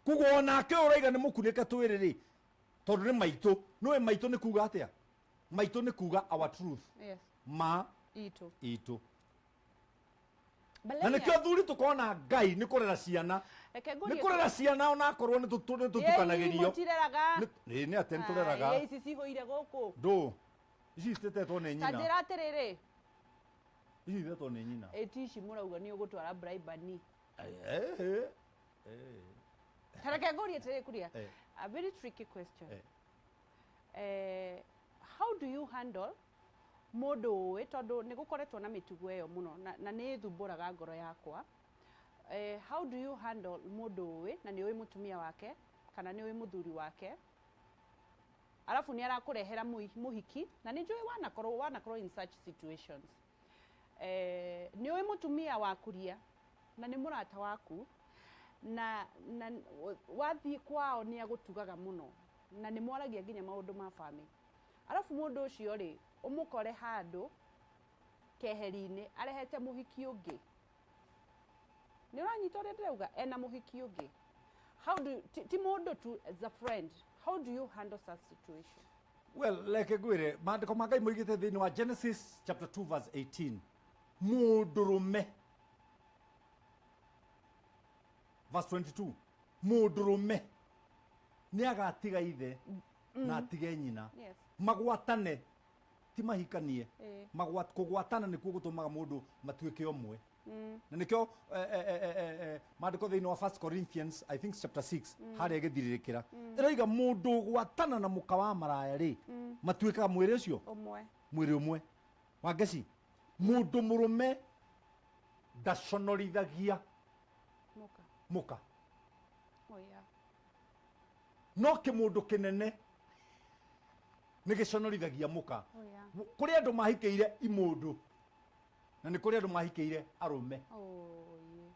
Koguo onake ũraiga nĩ mũkunĩke twĩrĩ rĩ, tondũ nĩ maitũ. Nĩũĩ maitũ nĩ kuga atĩa? Maitũ nĩ kuga our truth. Yes. Ma itũ. Itũ. Na nĩkĩo thuri tũkona Ngai nĩ kũrera ciana. Nĩ kũrera ciana onakorwo nĩ tũtukanagĩrio. Mũtireraga. Nĩ nĩ atĩ nĩ tũreraga. Ici cihũire gũkũ. Ndũ. Ici citetetwo nĩ nyina. Ta njĩra atĩrĩrĩ. Ici citetetwo nĩ nyina. Ĩ ti ici mũrauga nĩ ũgũtwara Braibani. Ta reke ngũrie atĩrĩrĩ Kuria. A very tricky question. How do you handle mũndũ ũĩ tondũ nĩ gũkoretwo na mĩtugo ĩyo mũno na nĩ ĩthumbũraga ngoro yakwa. How do you handle mũndũ ũĩ na nĩ ũĩ mũtumia wake kana nĩ ũĩ mũthuri wake, arabu nĩ arakũrehera mũhiki na nĩ njũĩ wanakorwo in such situations. Nĩ ũĩ mũtumia wa Kuria na nĩ mũrata waku na wathiĩ kwao nĩ agũtugaga mũno na nĩ mwaragia nginya maũndũ ma family, arabu mũndũ ũcio rĩ ũmũkore handũ keheri-inĩ arehete mũhiki ũngĩ. Nĩ ũranyita ũrĩa ndĩrauga? Ena mũhiki ũngĩ. How do ti mũndũ tu, as a friend, how do you handle such situation? Well, leke ngwĩre maandĩko ma Ngai moigĩte thĩinĩ wa Genesis chapter 2 verse 18, mũndũrũme, verse 22, mũndũrũme nĩ agatiga ithe na atige nyina. Yes. Magwatane, ti mahikanie. Kũgwatana nĩkuo gũtũmaga mũndũ matuĩke ũmwe. Na nĩkĩo maandĩko thĩinĩ wa 1 Corinthians I think chapter 6 harĩa gĩthirĩrĩkĩra ĩroiga mũndũ ũgwatana na mũka wa maraya rĩ matuĩkaga mwĩrĩ ũcio ũmwe, mwĩrĩ ũmwe. Wangeci, mũndũ mũrũme ndaconorithagia mũka. Oh, yeah. No kĩmũndũ kĩnene nĩ gĩconorithagia mũka. Oh, yeah. Kũrĩ andũ mahikĩire imũndũ na nĩ kũrĩ andũ mahikĩire arũme. Oh, yeah.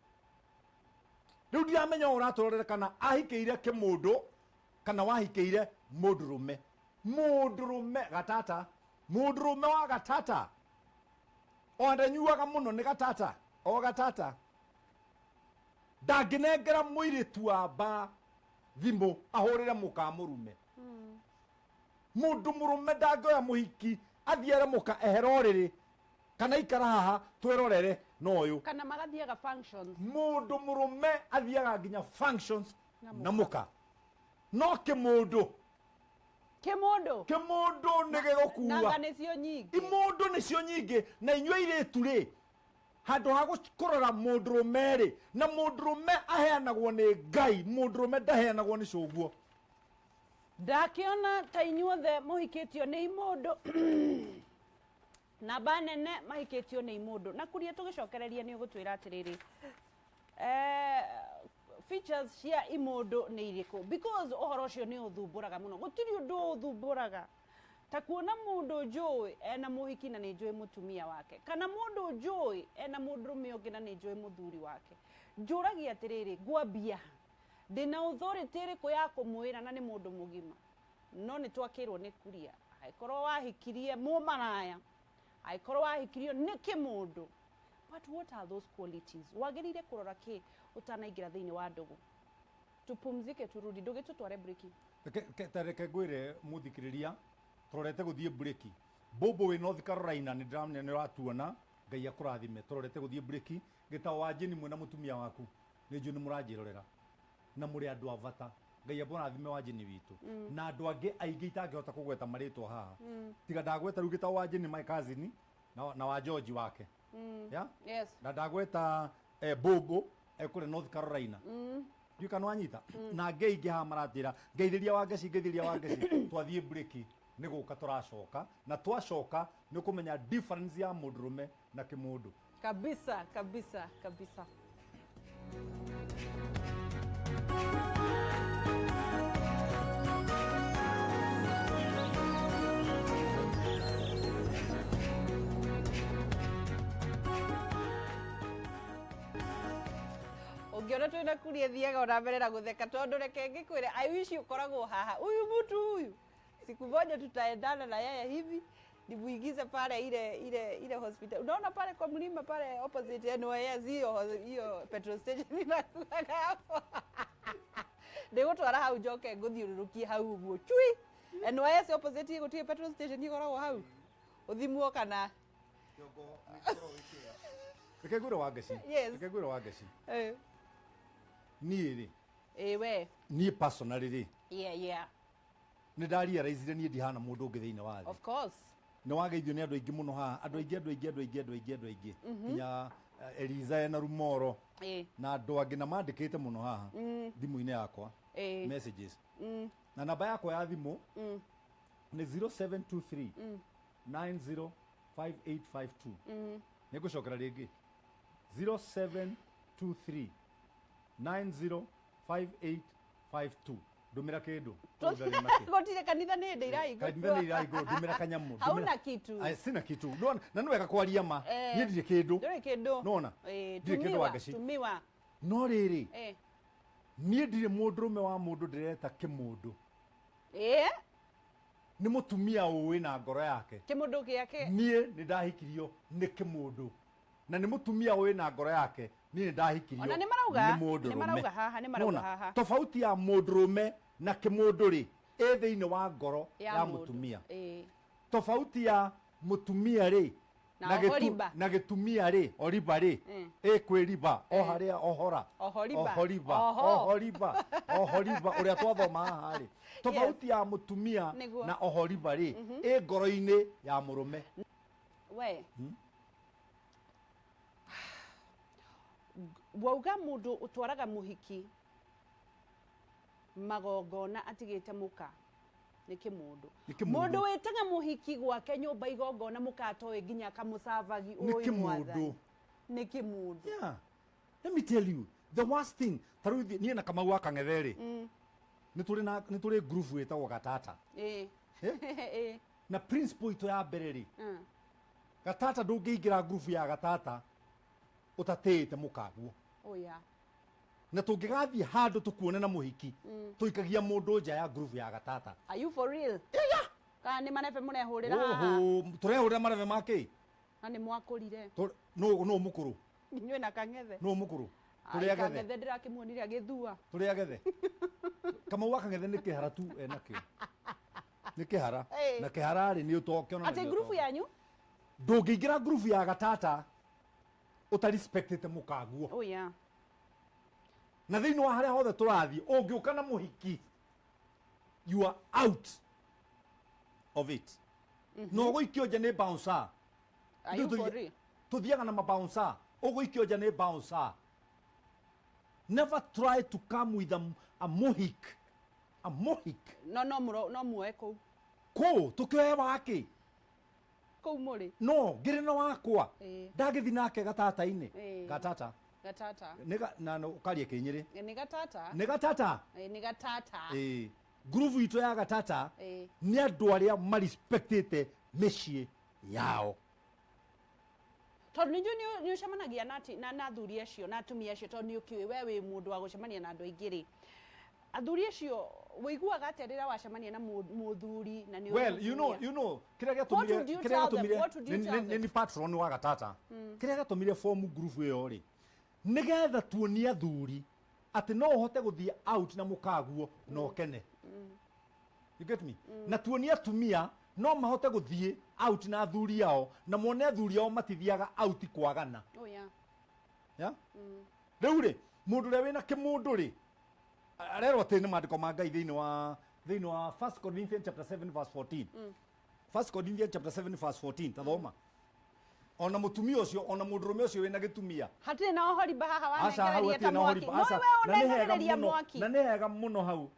Rĩu ndiramenya ũratũrorera kana ahikĩire kĩmũndũ kana wahikĩire mũndũrũme. Mũndũrũme gatata, mũndũrũme wa gatata o ndanyuaga mũno nĩ gatata, o gatata ndangĩnengera mũirĩtu wa mba thimũ ahũrĩre mũka mũrume. Mũndũ mũrũme ndangĩoya mũhiki athiere mũka ehere ũrĩrĩ kana ikara haha twĩrorere no ũyũ. Kana magathiaga functions. Mũndũ mũrũme athiaga nginya functions na mũka. No kĩmũndũ. Kĩmũndũ. Kĩmũndũ nĩ gĩgũkua. Nanga nĩcio nyingĩ. Imũndũ nĩcio nyingĩ na inyuĩ airĩtu rĩ handũ ha kũrora mũndũrũme rĩ, na mũndũrũme aheanagwo nĩ Ngai, mũndũrũme ndaheanagwo nĩ cũguo. Ndakĩona ta inyuothe mũhikĩtio nĩ imũndũ namba nene mahikĩtio nĩ imũndũ. Na Kuria tũgĩcokereria nĩ ũgũtwĩra atĩrĩrĩ, features cia imũndũ nĩ irĩkũ? Because ũhoro ũcio nĩ ũthumbũraga mũno. Gũtirĩ ũndũ ũthumbũraga ta kuona mũndũ njũĩ ena mũhiki na nĩ njũĩ mũtumia wake, kana mũndũ njũĩ ena mũndũrũme ũngĩ na nĩ njũĩ mũthuri wake. Njũragia atĩrĩrĩ, ngwambia ndĩna authority ĩrĩkũ ya kũmwĩra na nĩ mũndũ mũgima? No nĩ twakĩrwo nĩ Kuria, angĩkorwo wahikirie mũmaraya, angĩkorwo wahikirio nĩ kĩmũndũ. But what are those qualities? Wagĩrĩire kũrora kĩ ũtanaingĩra thĩinĩ wa ndũgũ? Tupumzike turudi, ndũgĩtũtware breki. Ta reke ngwĩre mũthikĩrĩria, tũrorete gũthiĩ breki. Bobo wĩ North Carolina nĩ ndĩramenya nĩ ũratuona, Ngai akũrathime. Tũrorete gũthiĩ breki. Gĩtao wa Jane mwĩna mũtumia waku, nĩ njũĩ nĩ mũranjĩrorera na mũrĩ andũ a bata. Ngai amũrathime wa Jane witũ na andũ angĩ aingĩ itangĩhota kũgweta marĩtwa haha. Tiga ndagweta rĩu gĩtao wa Jane my cousin na wa George wake. Yeah? Yes. Na ndagweta Bobo Ekũrĩa North Carolina. Ndiũĩ kana wanyita na ngei haha maratĩra ngeithĩria Wangeci, ngeithĩria Wangeci. Twathiĩ break, nĩ gũka tũracoka, na twacoka nĩ ũkũmenya difference ya mũndũrũme na kĩmũndũ. Kabisa kabisa kabisa. Ũngĩona twĩna kuria thiaga ona mbere na gũtheka, tondũ reke ngĩkwĩre, I wish ũkoragwo haha. Huyu mtu huyu siku moja tutaendana na yeye hivi nimuingize pale ile hospital, unaona pale kwa mlima pale opposite NYS, hiyo petrol station inakuwaga hapo. Ndĩgũtwara hau njoke ngũthiũrũrũkie hau ũguo chui. NYS opposite gũtirĩ petrol station ĩkoragwo hau, ũthimwo kana Reke ngwĩre Wangeci. Yes. Reke ngwĩre Wangeci. Eh. Niĩ rĩ, Ĩ we. Niĩ personally rĩ, nĩ ndarealizire niĩ ndihana mũndũ ũngĩ thĩinĩ wa thĩ. Of course. Nĩ wageithio nĩ andũ aingĩ mũno haha, andũ aingĩ, andũ aingĩ, andũ aingĩ, andũ aingĩ, andũ aingĩ, nginya Eliza na Rumoro na andũ angĩ, na mandĩkĩte mũno haha thimũ-inĩ yakwa messages, na namba yakwa ya thimũ nĩ 0723 905852. Nĩ ngũcokera rĩngĩ, 0723 905852. Ndũmĩra kĩndũ. Kũu ndarĩ na kĩ. Gũtirĩ kanitha nĩ hĩndĩ irahingũrwo. Kanitha nĩ irahingũrwo, ndũmĩra kanyamũ. Hauna kitu. Ai, sina kitu. Nĩwona? Na nĩ wega kwaria ma. Eh. Niĩ ndirĩ kĩndũ. Ndũrĩ kĩndũ. Nĩwona? Eh, Ndirĩ kĩndũ, tumiwa, Wangeci. tumiwa. No rĩrĩ, niĩ ndirĩ mũndũrũme wa mũndũ ndĩreta kĩmũndũ. Nĩ mũtumia ũĩ na ngoro yake. Kĩmũndũ gĩake. Niĩ nĩ ndahikirio nĩ kĩmũndũ, na nĩ mũtumia ũĩ na ngoro yake. Niĩ nĩ ndahikirio Ona nĩ marauga, nĩ mũndũrũme. nĩ marauga haha, nĩ marauga Nĩwona? haha. Tofauti ya mũndũrũme na kĩmũndũ rĩ, ĩ thĩinĩ wa ngoro ya mũndũ. Mũtumia. Tofauti ya mũtumia rĩ Na ohoriba. na gĩtumia rĩ, oriba rĩ, ĩ kwĩriba o harĩa ohora. Ohoriba. Ohoriba. Oho. Ohoriba, ohoriba ũrĩa twathoma haha rĩ, tofauti ya mũtumia Nĩguo. na ohoriba rĩ, ĩ ngoro-inĩ ya mũrũme. We wauga mũndũ ũtwaraga mũhiki magongona atigĩte mũka nĩ kĩmũndũ. Nĩ kĩmũndũ. Mũndũ wĩtaga mũhiki gwake nyũmba igongona mũka atoĩ nginya akamũcabagi Nĩ ũĩ kĩmũndũ. Mwathani. Nĩ kĩmũndũ. Yeah. Let me tell you, the worst thing, ta rĩu niĩ na Kamau wa Kang'ethe rĩ, nĩ tũrĩ group ĩtagwo Gatata. Eh? Na principle itũ ya mbere rĩ, Gatata ndũngĩingĩra group ya Gatata ũtatĩĩte mũkaguo. Oh yeah. Na tũngĩgathiĩ handũ tũkuone na mũhiki, tũikagia mũndũ nja ya group ya Gatata. Are you for real? Kana nĩ marebe mũrehũrĩra haha? Oho, tũrehũrĩra marebe ma kĩ? Na nĩ mwakũrire. Nũ mũkũrũ? Inyuĩ na Kang'ethe. Nũ mũkũrũ? Ai, Tũrĩ agethe. Kang'ethe ndĩrakĩmuonire agĩthua. Tũrĩ agethe. Kamau wa Kang'ethe nĩ kĩhara tu enakĩo. Nĩ kĩhara. Ĩĩ. Na kĩhara rĩ, nĩ ũtoke. Atĩ ngurubu yanyu? Ndũngĩingĩra ngurubu ya Gatata ũtarespectĩte mũkaguo. Oh yeah. Na thĩinĩ wa harĩa hothe tũrathiĩ, ũngĩũka na mũhiki, you are out of it. Na ũgũikio nja nĩ bouncer. Are you for real? Tũthiaga na mabouncer. Ũgũikio nja nĩ bouncer. Never try to come with a mohik, a mohik. No mũro no muoe kũu. Kũ tũkĩoe wakĩ? Kũu mũrĩ. No ngĩrĩ na wakwa. Ĩĩ. Ndagĩthi nake gatata-inĩ. Ĩĩ. Gatata. Gatata. Na ũkarie kĩnyĩrĩ. Nĩ Gatata. Nĩ Gatata. Ĩĩ, nĩ Gatata. Ĩĩ, ngurubu itũ ya Gatata Ĩĩ. nĩ andũ arĩa marespectĩte mĩciĩ yao. Tondũ nĩ njũĩ nĩ ũcemanagia na athuri acio na atumia acio, tondũ nĩ ũkĩũĩ we wĩ mũndũ wa gũcemania na andũ aingĩ rĩ, athuri acio wĩiguaga atĩa rĩrĩa wacemania na mũthuri na nĩ ũĩ Well, you know, mũtumia? you know, kĩrĩa What gĩatũmire would you kĩrĩa tell them? gĩatũmire What would you tell them? nĩ patron wa Gatata. Kĩrĩa gĩatũmire form group ĩyo rĩ, nĩgetha tuonie athuri atĩ no ũhote gũthiĩ out na mũkaguo na ũkene. You get me? Na tuonie atumia no mahote gũthiĩ out na athuri ao na mone athuri ao matithiaga out kwagana. Oh yeah. Yeah? Rĩu rĩ, mũndũ ũrĩa wĩna kĩmũndũ rĩ, arerwo atĩ nĩ maandĩko ma Ngai thĩinĩ wa 1 Corinthians chapter 7 verse 14. 1 Corinthians chapter 7 verse 14, tathoma. Ona mutumia ucio, ona mundurume ucio wina gitumia. Hatirĩ na ohoriba haha Aca hau wanengereria ta hatirĩ na mwaki. ohoriba. No Aca, we na nĩ hega ũnengereria mũno, mwaki. na nĩ hega mũno hau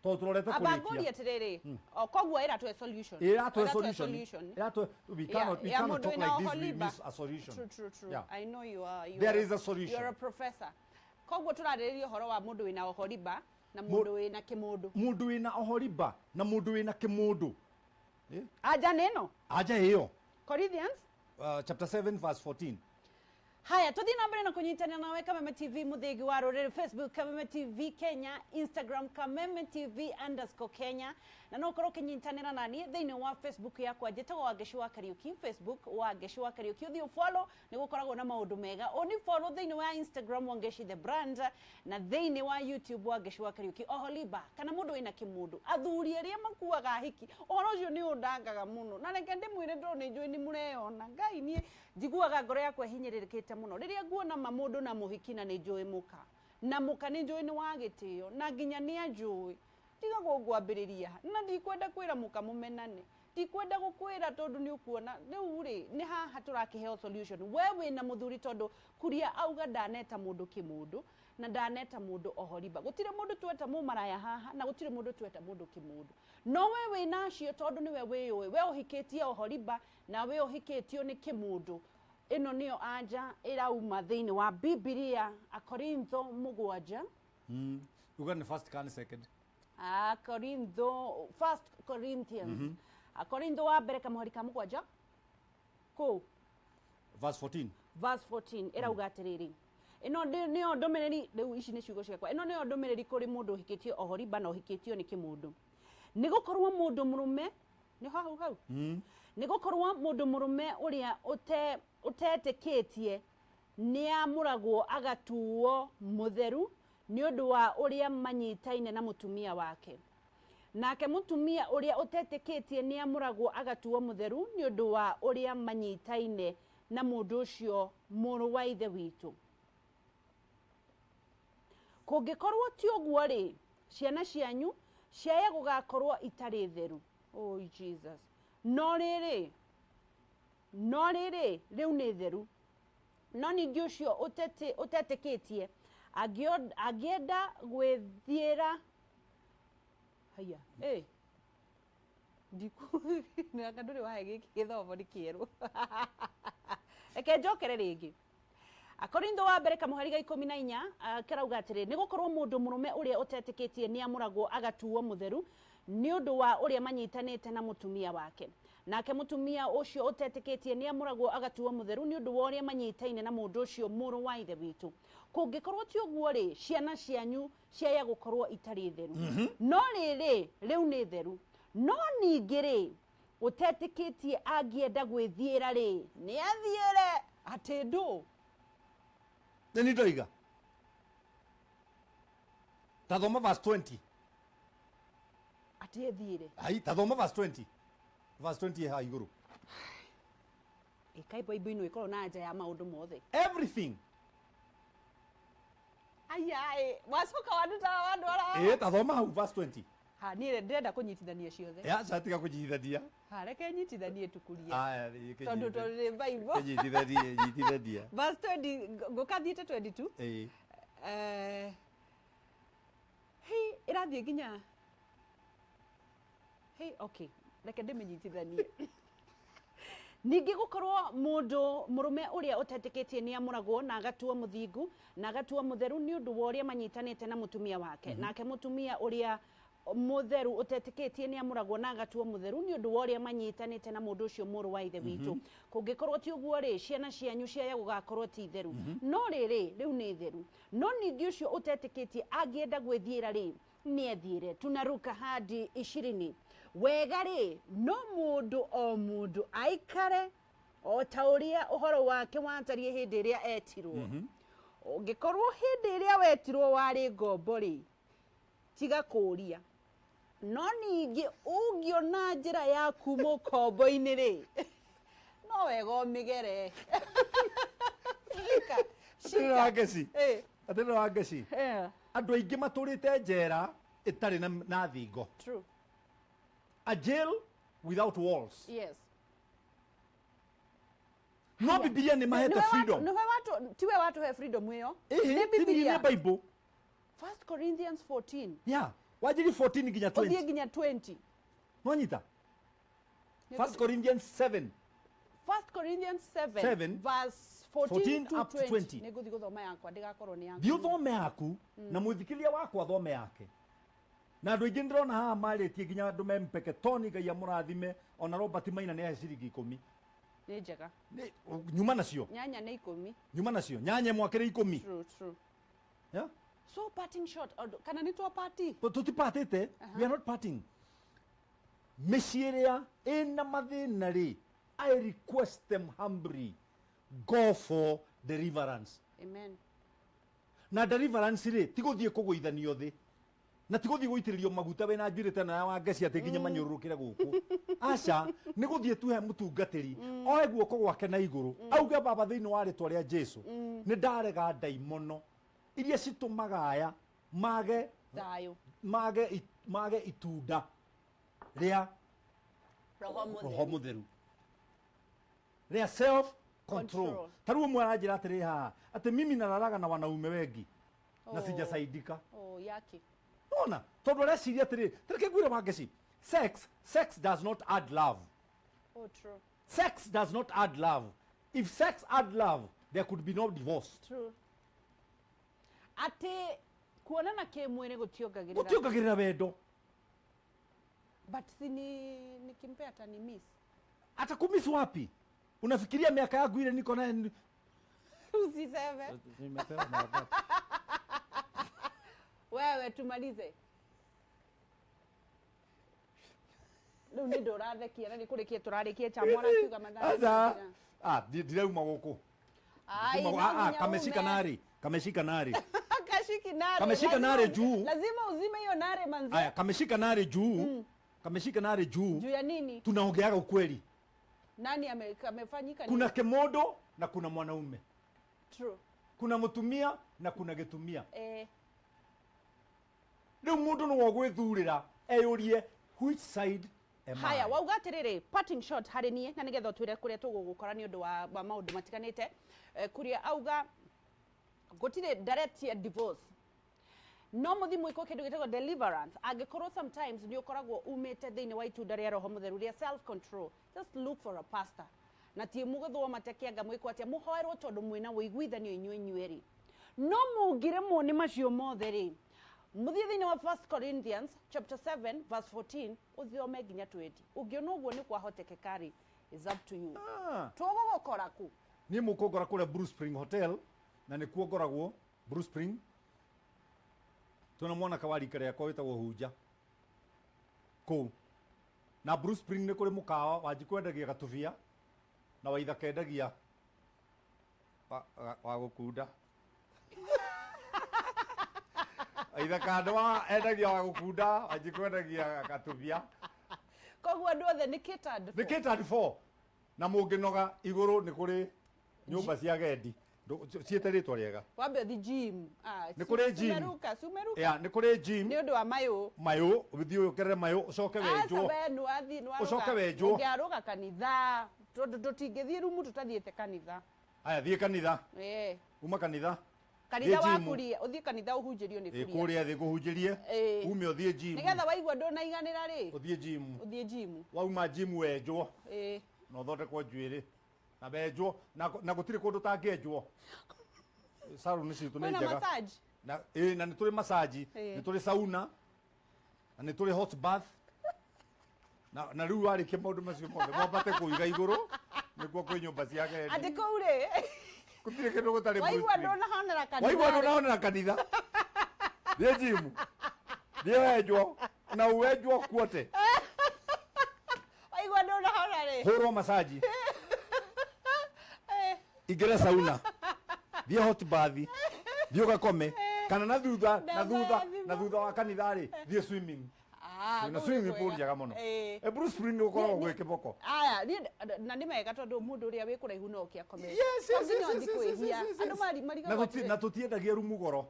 tondũ tũrorete Amba ngũrie kũrĩkia. atĩrĩrĩ, o koguo ĩratũhe solution. Ĩratũhe Ĩratũhe solution. solution. Ĩratũhe, we Yeah, cannot, we yeah, cannot mũndũ talk wĩna like this, we oholiba. miss a solution. True, true, true. Yeah. I know you are. You There are, is a solution. You are a professor. Koguo tũrarĩrĩria ũhoro wa mũndũ wĩna ohoriba na mũndũ wĩna kĩmũndũ. Mũndũ wĩna ohoriba na mũndũ wĩna kĩmũndũ. Anja nĩ ĩno. Anja ĩyo. Corinthians Chapter 7 verse 14. Haya, tuthi na mbere na kunyitanira nawe Kameme TV muthigi wa ruriri, Facebook Kameme TV Kenya, Instagram Kameme TV underscore Kenya, na no ukorwo ukinyitanira nani thiini wa Facebook yakwa njitagwo Wangeci wa Kariuki, Facebook Wangeci wa Kariuki, uthi ufollow ni gukoragwo na maundu mega, uni follow thiini wa Instagram Wangeci the brand, na thiini wa YouTube Wangeci wa Kariuki. Oholiba kana mundu wina kimundu, athuri aria makuaga hiki, uhoro ucio ni undangaga muno, na reke ndimwire ndoro ni njui ni mureyona ngai nie njiguaga ngoro yakwa ihinyĩrĩrĩkĩte mũno rĩrĩa nguona ma mũndũ na mũhiki na nĩ njũĩ mũka na mũka nĩ njũĩ nĩ wa gĩtĩo na nginya nĩ anjũĩ, tigagwo ngwambĩrĩria na ndikwenda kwĩra mũka mũmenane, ndikwenda gũkwĩra tondũ nĩ ũkuona rĩu rĩ nĩ haha tũrakĩheo solution. We wĩna mũthuri tondũ kuria auga ndaneta mũndũ kĩmũndũ na ndaneta mũndũ ohoriba, gũtirĩ mũndũ tweta mũmaraya haha na gũtirĩ mũndũ tweta mũndũ kĩmũndũ, no we wĩna acio tondũ nĩwe wĩyũĩ, we ũhikĩtie ohoriba na we ũhikĩtio nĩ kĩmũndũ. Ĩno nĩyo anja ĩrauma thĩinĩ wa Bibilia, Akorintho 7. Uga nĩ first kana second? Akorintho, First Corinthians. Akorintho wa mbere kamũhari ka 7 kũ Verse 14. Verse 14 ĩrauga atĩrĩrĩ, ĩno nĩyo ndũmĩrĩri, rĩu ici nĩ ciugo ciakwa, ĩno nĩyo ndũmĩrĩri kũrĩ mũndũ ũhikĩtio ohoriba na ũhikĩtio nĩ kĩmũndũ. Nĩ gũkorwo mũndũ mũrũme nĩ hau hau, nĩ gũkorwo mũndũ mũrũme ũrĩa ũtetĩkĩtie nĩamũragwo agatuo mũtheru nĩ ũndũ wa ũrĩa manyitaine na mũtumia wake, nake mũtumia ũrĩa ũtetĩkĩtie nĩamũragwo agatuo mũtheru nĩ ũndũ wa ũrĩa manyitaine na mũndũ ũcio mũrũ wa ithe witũ. Kũngĩkorwo ti ũguo rĩ, ciana cianyu ciaya gũgakorwo itarĩ theru. Oh Jesus. No rĩrĩ, rĩu nĩ theru. No ningĩ ũcio ũtetĩkĩtie angĩenda gwĩthiĩra haya anga ndũrĩ wahe gĩkĩ gĩthomo nĩ kĩerũ. Reke njokere rĩngĩ. Akorintho wa mbere kamũhari ga 14 karauga atĩrĩ, nĩ gũkorwo mũndũ mũrũme ũrĩa ũtetĩkĩtie nĩamũragwo agatuo mũtheru nĩ ũndũ wa ũrĩa manyitanĩte na mũtumia wake, nake mũtumia ũcio ũtetĩkĩtie nĩamũragwo agatuo mũtheru nĩ ũndũ wa ũrĩa manyitaine na mũndũ ũcio mũrũ wa ithe witũ. Kũngĩkorwo ti ũguo rĩ, ciana cianyu ciaya gũkorwo itarĩ theru. No rĩrĩ, rĩu nĩ theru. No ningĩ rĩ, ũtetĩkĩtie angĩenda gwĩthiĩra rĩ, nĩ athiĩre atĩ ndũ. Nĩ ndoiga. Tathoma verse 20. Atĩ ethiĩre. Ai, tathoma verse 20. Verse 20 ha igũrũ. Ĩkai Bible ĩno ĩkorwo na anja ya maũndũ mothe. Everything. Aya, wacoka wanduta wandwara. Tathoma hau verse 20. Ha, niĩ ndĩrenda kũnyitithania ciothe. Ya, aca tiga kũnyitithania. Ha, reke nyitithanie tukuria. Aya, tondũ nĩ Bible. Kĩnyitithanie, nyitithania. Verse 20, ngũkathiĩte 22. Hei, ĩrathiĩ nginya. Hei, okay. Reke ndĩmĩnyitithanie. Ningĩ gũkorwo mũndũ mũrũme ũrĩa ũtetĩkĩtie nĩamũragwo na agatuo mũthingu na agatuo mũtheru nĩ ũndũ wa ũrĩa manyitanĩte na mũtumia wake, nake mũtumia ũrĩa mũtheru ũtetĩkĩtie nĩamũragwo na agatuo mũtheru nĩ ũndũ wa ũrĩa manyitanĩte na mũndũ ũcio mũrũ wa ithe witũ. Kũngĩkorwo ti ũguo rĩ, ciana cianyu ciaya gũgakorwo ti theru. No rĩrĩ, rĩu nĩ theru. No ningĩ ũcio ũtetĩkĩtie angĩenda gwĩthiĩra rĩ, nĩ ethiĩre. Tunaruka hadi 20. Wega rĩ, no mũndũ o mũndũ aikare o ta ũrĩa ũhoro wake watariĩ hĩndĩ ĩrĩa etirwo. Ũngĩkorwo hĩndĩ ĩrĩa wetirwo warĩ ngombo rĩ, tiga kũũria. No ningĩ ũngĩona njĩra ya kuma ũkombo-inĩ rĩ, no wega ũmĩgere. Shika, Atĩrĩrĩ Wangeci. Atĩrĩrĩ Wangeci. Andũ aingĩ matũrĩte njera ĩtarĩ na thingo. True. A jail without walls. Yes. No Bibilia nĩ mahete freedom. Nĩwe watu tiwe watu he freedom ĩyo. Ĩhĩ, Nĩ ti Bibilia. nĩ Bible. 1 Corinthians 14. Yeah, wanjĩri 14 nginya Ũthiĩ 20. nginya 20. Nwanyita? 1 Corinthians 7. 1 Corinthians 7, 7, verse 14, 14 to up to 20. 20. Nĩngũthiĩ gũthoma yakwa ndĩgakorwo nĩ yaku. Thiĩ ũthome yaku na mũthikĩria wakwa athome yake. Na andũ aingĩ ndĩrona haha marĩtie nginya andũ me Mpeketoni, Ngai amũrathime, ona Robert Maina nĩ ahe ciringi 10. Nĩ njega. Nyuma nacio. Nyanya nĩ 10. Nyuma nacio. Nyanya ĩmwe akĩrĩ 10. True, true. Yeah? So parting shot, kana nĩ twa party? Tutipatĩte, we are not parting. Mĩciĩ ĩrĩa ĩna mathĩna rĩ, I request them humbly, go for deliverance. Amen. Na deliverance rĩ, ti gũthiĩ kũgũithanio thĩ, na ti gũthiĩ gũitĩrĩrio maguta wĩna njuĩrĩ ta ĩno ya Wangeci atĩ nginya manyũrũrũkĩre gũkũ. Aca, nĩ gũthiĩ tu he mũtungatĩri, oe guoko gwake na igũrũ, auge baba thĩinĩ wa rĩtwa rĩa Jesu, nĩ ndarega ndaimono iria citũmaga aya mage Thayũ. mage itunda rĩa Roho Roho Mũtheru. Mũtheru, rĩa self control. Control. Ta rĩu ũmwe aranjĩra atĩrĩ haha atĩ mimi nararaga na wanaume wengi na Oh. sijasaidika. Oh, yake. Nona tondũ areciria atĩrĩ, tareke ngwĩre Wangeci, sex does not add love. Oh, true. Sex does not add love. If sex add love, there could be no divorce. True. Atĩ kuonana kĩmwĩrĩ gũtiongagĩrĩra. Gũtiongagĩrĩra wendo. But si ni nikimpea atani miss. Atakumiss wapi? Unafikiria miaka yangu ile niko naye? Usiseme. Nimepewa mara ngapi? Wewe tumalize. Rĩu nĩ ndũrathekia na nĩ kũrĩkia tũrarĩkia cha mwana akiuga mathaa. Aca. Ah, ndirauma gũkũ. Ai, no Ah, ah, nginya kameshika ume. nari. Kameshika nari. Kashiki nare. Kameshika Lazima nare juu. Lazima uzime hiyo nare manzi. Aya, kameshika nare juu. Kameshika nare juu. Juu ya nini? Tunaongeaga ukweli. Nani amefanyika nini? Kuna kemodo na kuna mwanaume. True. Kuna mutumia na kuna gĩtumia. Eh, Rĩu mũndũ no gwĩthurĩra eyũrie which side am I? Haya, wauga atĩrĩrĩ, parting shot harĩ niĩ na nĩgetha ũtwĩre kũrĩa tũgũgũkora nĩ ũndũ wa maũndũ matiganĩte. Kũrĩa auga gũtirĩ direct ya divorce, no mũthi mwĩkwo kĩndũ gĩtagwo deliverance. Angĩkorwo sometimes nĩ ũkoragwo umĩte thĩinĩ wa itunda rĩa Roho Mũtheru rĩa self control, just look for a pastor na ti mũgũthwo matekĩanga mwĩkwo atĩa, mũhoerwo tondũ mwĩna ũiguithanio inyuĩ inyuerĩ. No mũngĩremwo nĩ macio mothe rĩ, mũthiĩ thĩinĩ wa 1 Corinthians chapter 7 verse 14 ũthome nginya 20. Ũngĩona ũguo nĩ kwahotekeka rĩ, is up to you. Ah. Tũgũgũkora kũ? Niĩ mũkũngora kũrĩa Blue Spring Hotel, na nĩkuo ngoragwo Blue Spring. Twĩna mwanake wa rika rĩakwa wĩtagwo Hunja kũu. Na Blue Spring nĩ kũrĩ mũkawa Wanjikũ endagia gatubia na Waithaka endagia wa gũkunda. Waithaka nĩ wa endagia wa gũkunda, Wanjikũ endagia gatubia. Koguo andũ othe nĩ catered for. Nĩ catered for. Na mũngĩnoga igũrũ nĩ kũrĩ nyũmba cia agendi ciĩte rĩtwa rĩega. Wambe ũthi gym. Ah, Nĩ kũrĩ gym. Sumeruka, sumeruka. Ya, nĩ kũrĩ gym. Nĩ ũndũ wa mayũ. Mayũ, ũthiĩ ũkerere mayũ, ũcoke wenjwo. Aca we nĩwathiĩ, nĩwarũga. Ũcoke wenjwo. Ũngĩarũga kanitha. Tondũ tũtingĩthiĩ rumu tũtathiĩte kanitha. Aya, thiĩ kanitha. Ĩĩ. Uma kanitha. Kanitha Thiĩ wa gym. kuria, ũthiĩ kanitha ũhunjĩrio nĩ Ĩ, kuria. kũrĩa thĩ ngũhunjĩrie. Ĩĩ. Ume ũthiĩ gym. Nĩgetha waigua ndũnaiganĩra rĩ, Ũthiĩ gym. ũthiĩ gym. Wauma gym wenjwo. Ĩĩ. Na ũthondekwo njuĩrĩ. Na wenjwo, na gũtirĩ kũndũ ũtangĩenjwo. Salon citũ nĩ Kwĩna njega. massage? Na, ĩĩ, na nĩ tũrĩ massage, Ĩĩ. nĩ tũrĩ sauna, na nĩ tũrĩ hot bath. Na rĩu warĩkia maũndũ macio mothe, mwambate kũu iga igũrũ, nĩkuo kwĩ nyũmba cia agendi. Atĩ kũu rĩ, Gũtirĩ kĩndũ gũtarĩ Blue waigua Spring. ndũnahonera kanitha Waigua rĩ. ndũnahonera kanitha. Thiĩ gym. Thiĩ wenjwo, na uwenjwo kuote. Waigua ndũnahona rĩ. Hũrwo massage. Ingĩra sauna. Thiĩ hot bath. Thiĩ ũgakome. Kana na thutha, na thutha, na thutha wa kanitha rĩ, thiĩ swimming. Ah, Na kũu nĩ swimming pool kwega. njega mũno. Ĩĩ. E Blue Spring gũkoragwo Nĩ- gwĩ kĩboko. Aya, niĩ na nĩ mega tondũ mũndũ ũrĩa wĩ kũraihu no oke akome. Yes, yes, To yes, nginya yes, ũthiĩ yes, yes, kwĩhia. yes, Andũ yes. marigagwo Na atĩrĩ. tũtiendagia rumu goro.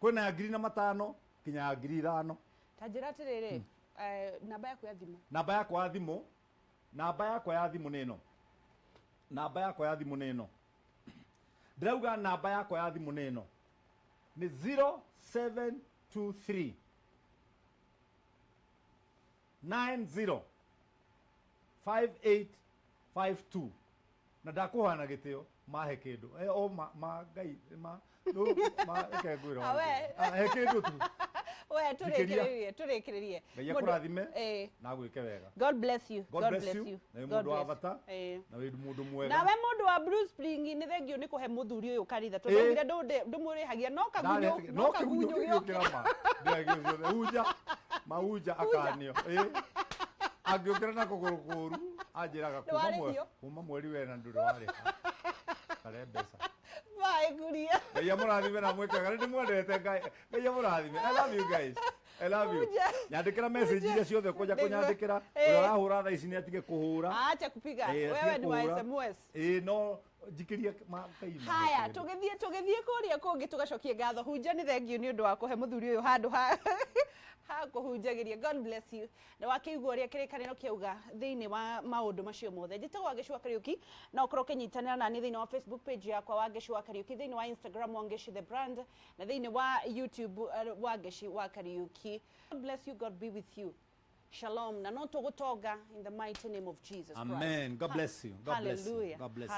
Kwĩna ya 5,000 nginya ya 5,000. Ta njĩra atĩrĩrĩ, namba yaku ya thimũ. Namba yakwa ya thimũ, namba yakwa ya thimũ nĩ ĩno. Namba yakwa ya thimũ nĩ ĩno. Ndĩrauga namba yakwa ya thimũ nĩ ĩno, nĩ 0723 90 5852. Na ndakũhana gĩtĩo mahe kĩndũ. O ma, ma ngai ma no ma reke ngwĩre. Awe. Ah, he kĩndũ tu. We. Thikĩria. Tũrĩkĩrĩrie, tũrĩkĩrĩrie. Ngai akũrathime na agwĩke wega. God bless you. God bless you. Na wĩ God mũndũ wa bless. bata. Na wĩ mũndũ mwega. Nawe mũndũ wa Blue Spring, nĩ thengio nĩ kũhe mũthuri ũyũ kanitha, tondũ augire ndũmũrĩhagia no kagunyũ. No kĩgunyũ kĩngĩũkĩra ma ndĩragio ciothe hunja mahunja akanio. Ĩ, angĩũkĩra na kũgũrũ kũru anjĩraga Nĩwarĩhio? Kuma mweri wena ndũrĩ warĩha kare mbeca. Bye, Kuria. Ngai amũrathime na mwĩke wega. Nĩ ndĩmwendete. Ngai, Ngai amũrathime. I love you guys, I love you. Hunja. Nyandĩkĩra message iria ciothe ũkwenda Nĩguo. kũnyandĩkĩra. Ũrĩa ũrahũra thaa ici nĩ atige kũhũra. Acha kupiga. Atige Wewe ni wa kũhũra. SMS. Ĩ, no njikĩrie ma Ngai mahe Haya, kĩndũ. tũgĩthiĩ kũrĩa kũngĩ tũgacokie ngatho. Hunja, nĩ thengio nĩ ũndũ wa kũhe mũthuri ũyũ handũ ha kũhunjagĩria. God bless you. Na wakĩigua ũrĩa kĩrĩkanĩro kĩauga thĩinĩ wa maũndũ macio mothe. Njĩtagwo Wangeci wa Kariũki, na ũkorwo ũkĩnyitanĩra nani thĩinĩ wa Facebook page yakwa, Wangeci wa Kariũki, thĩinĩ wa Instagram, Wangeci the brand, na thĩinĩ wa YouTube, Wangeci wa Kariũki. God bless you. God be with you. Shalom. Na no tũgũtonga in the mighty name of Jesus Christ. Amen. God bless you. God bless you. Hallelujah. God bless you.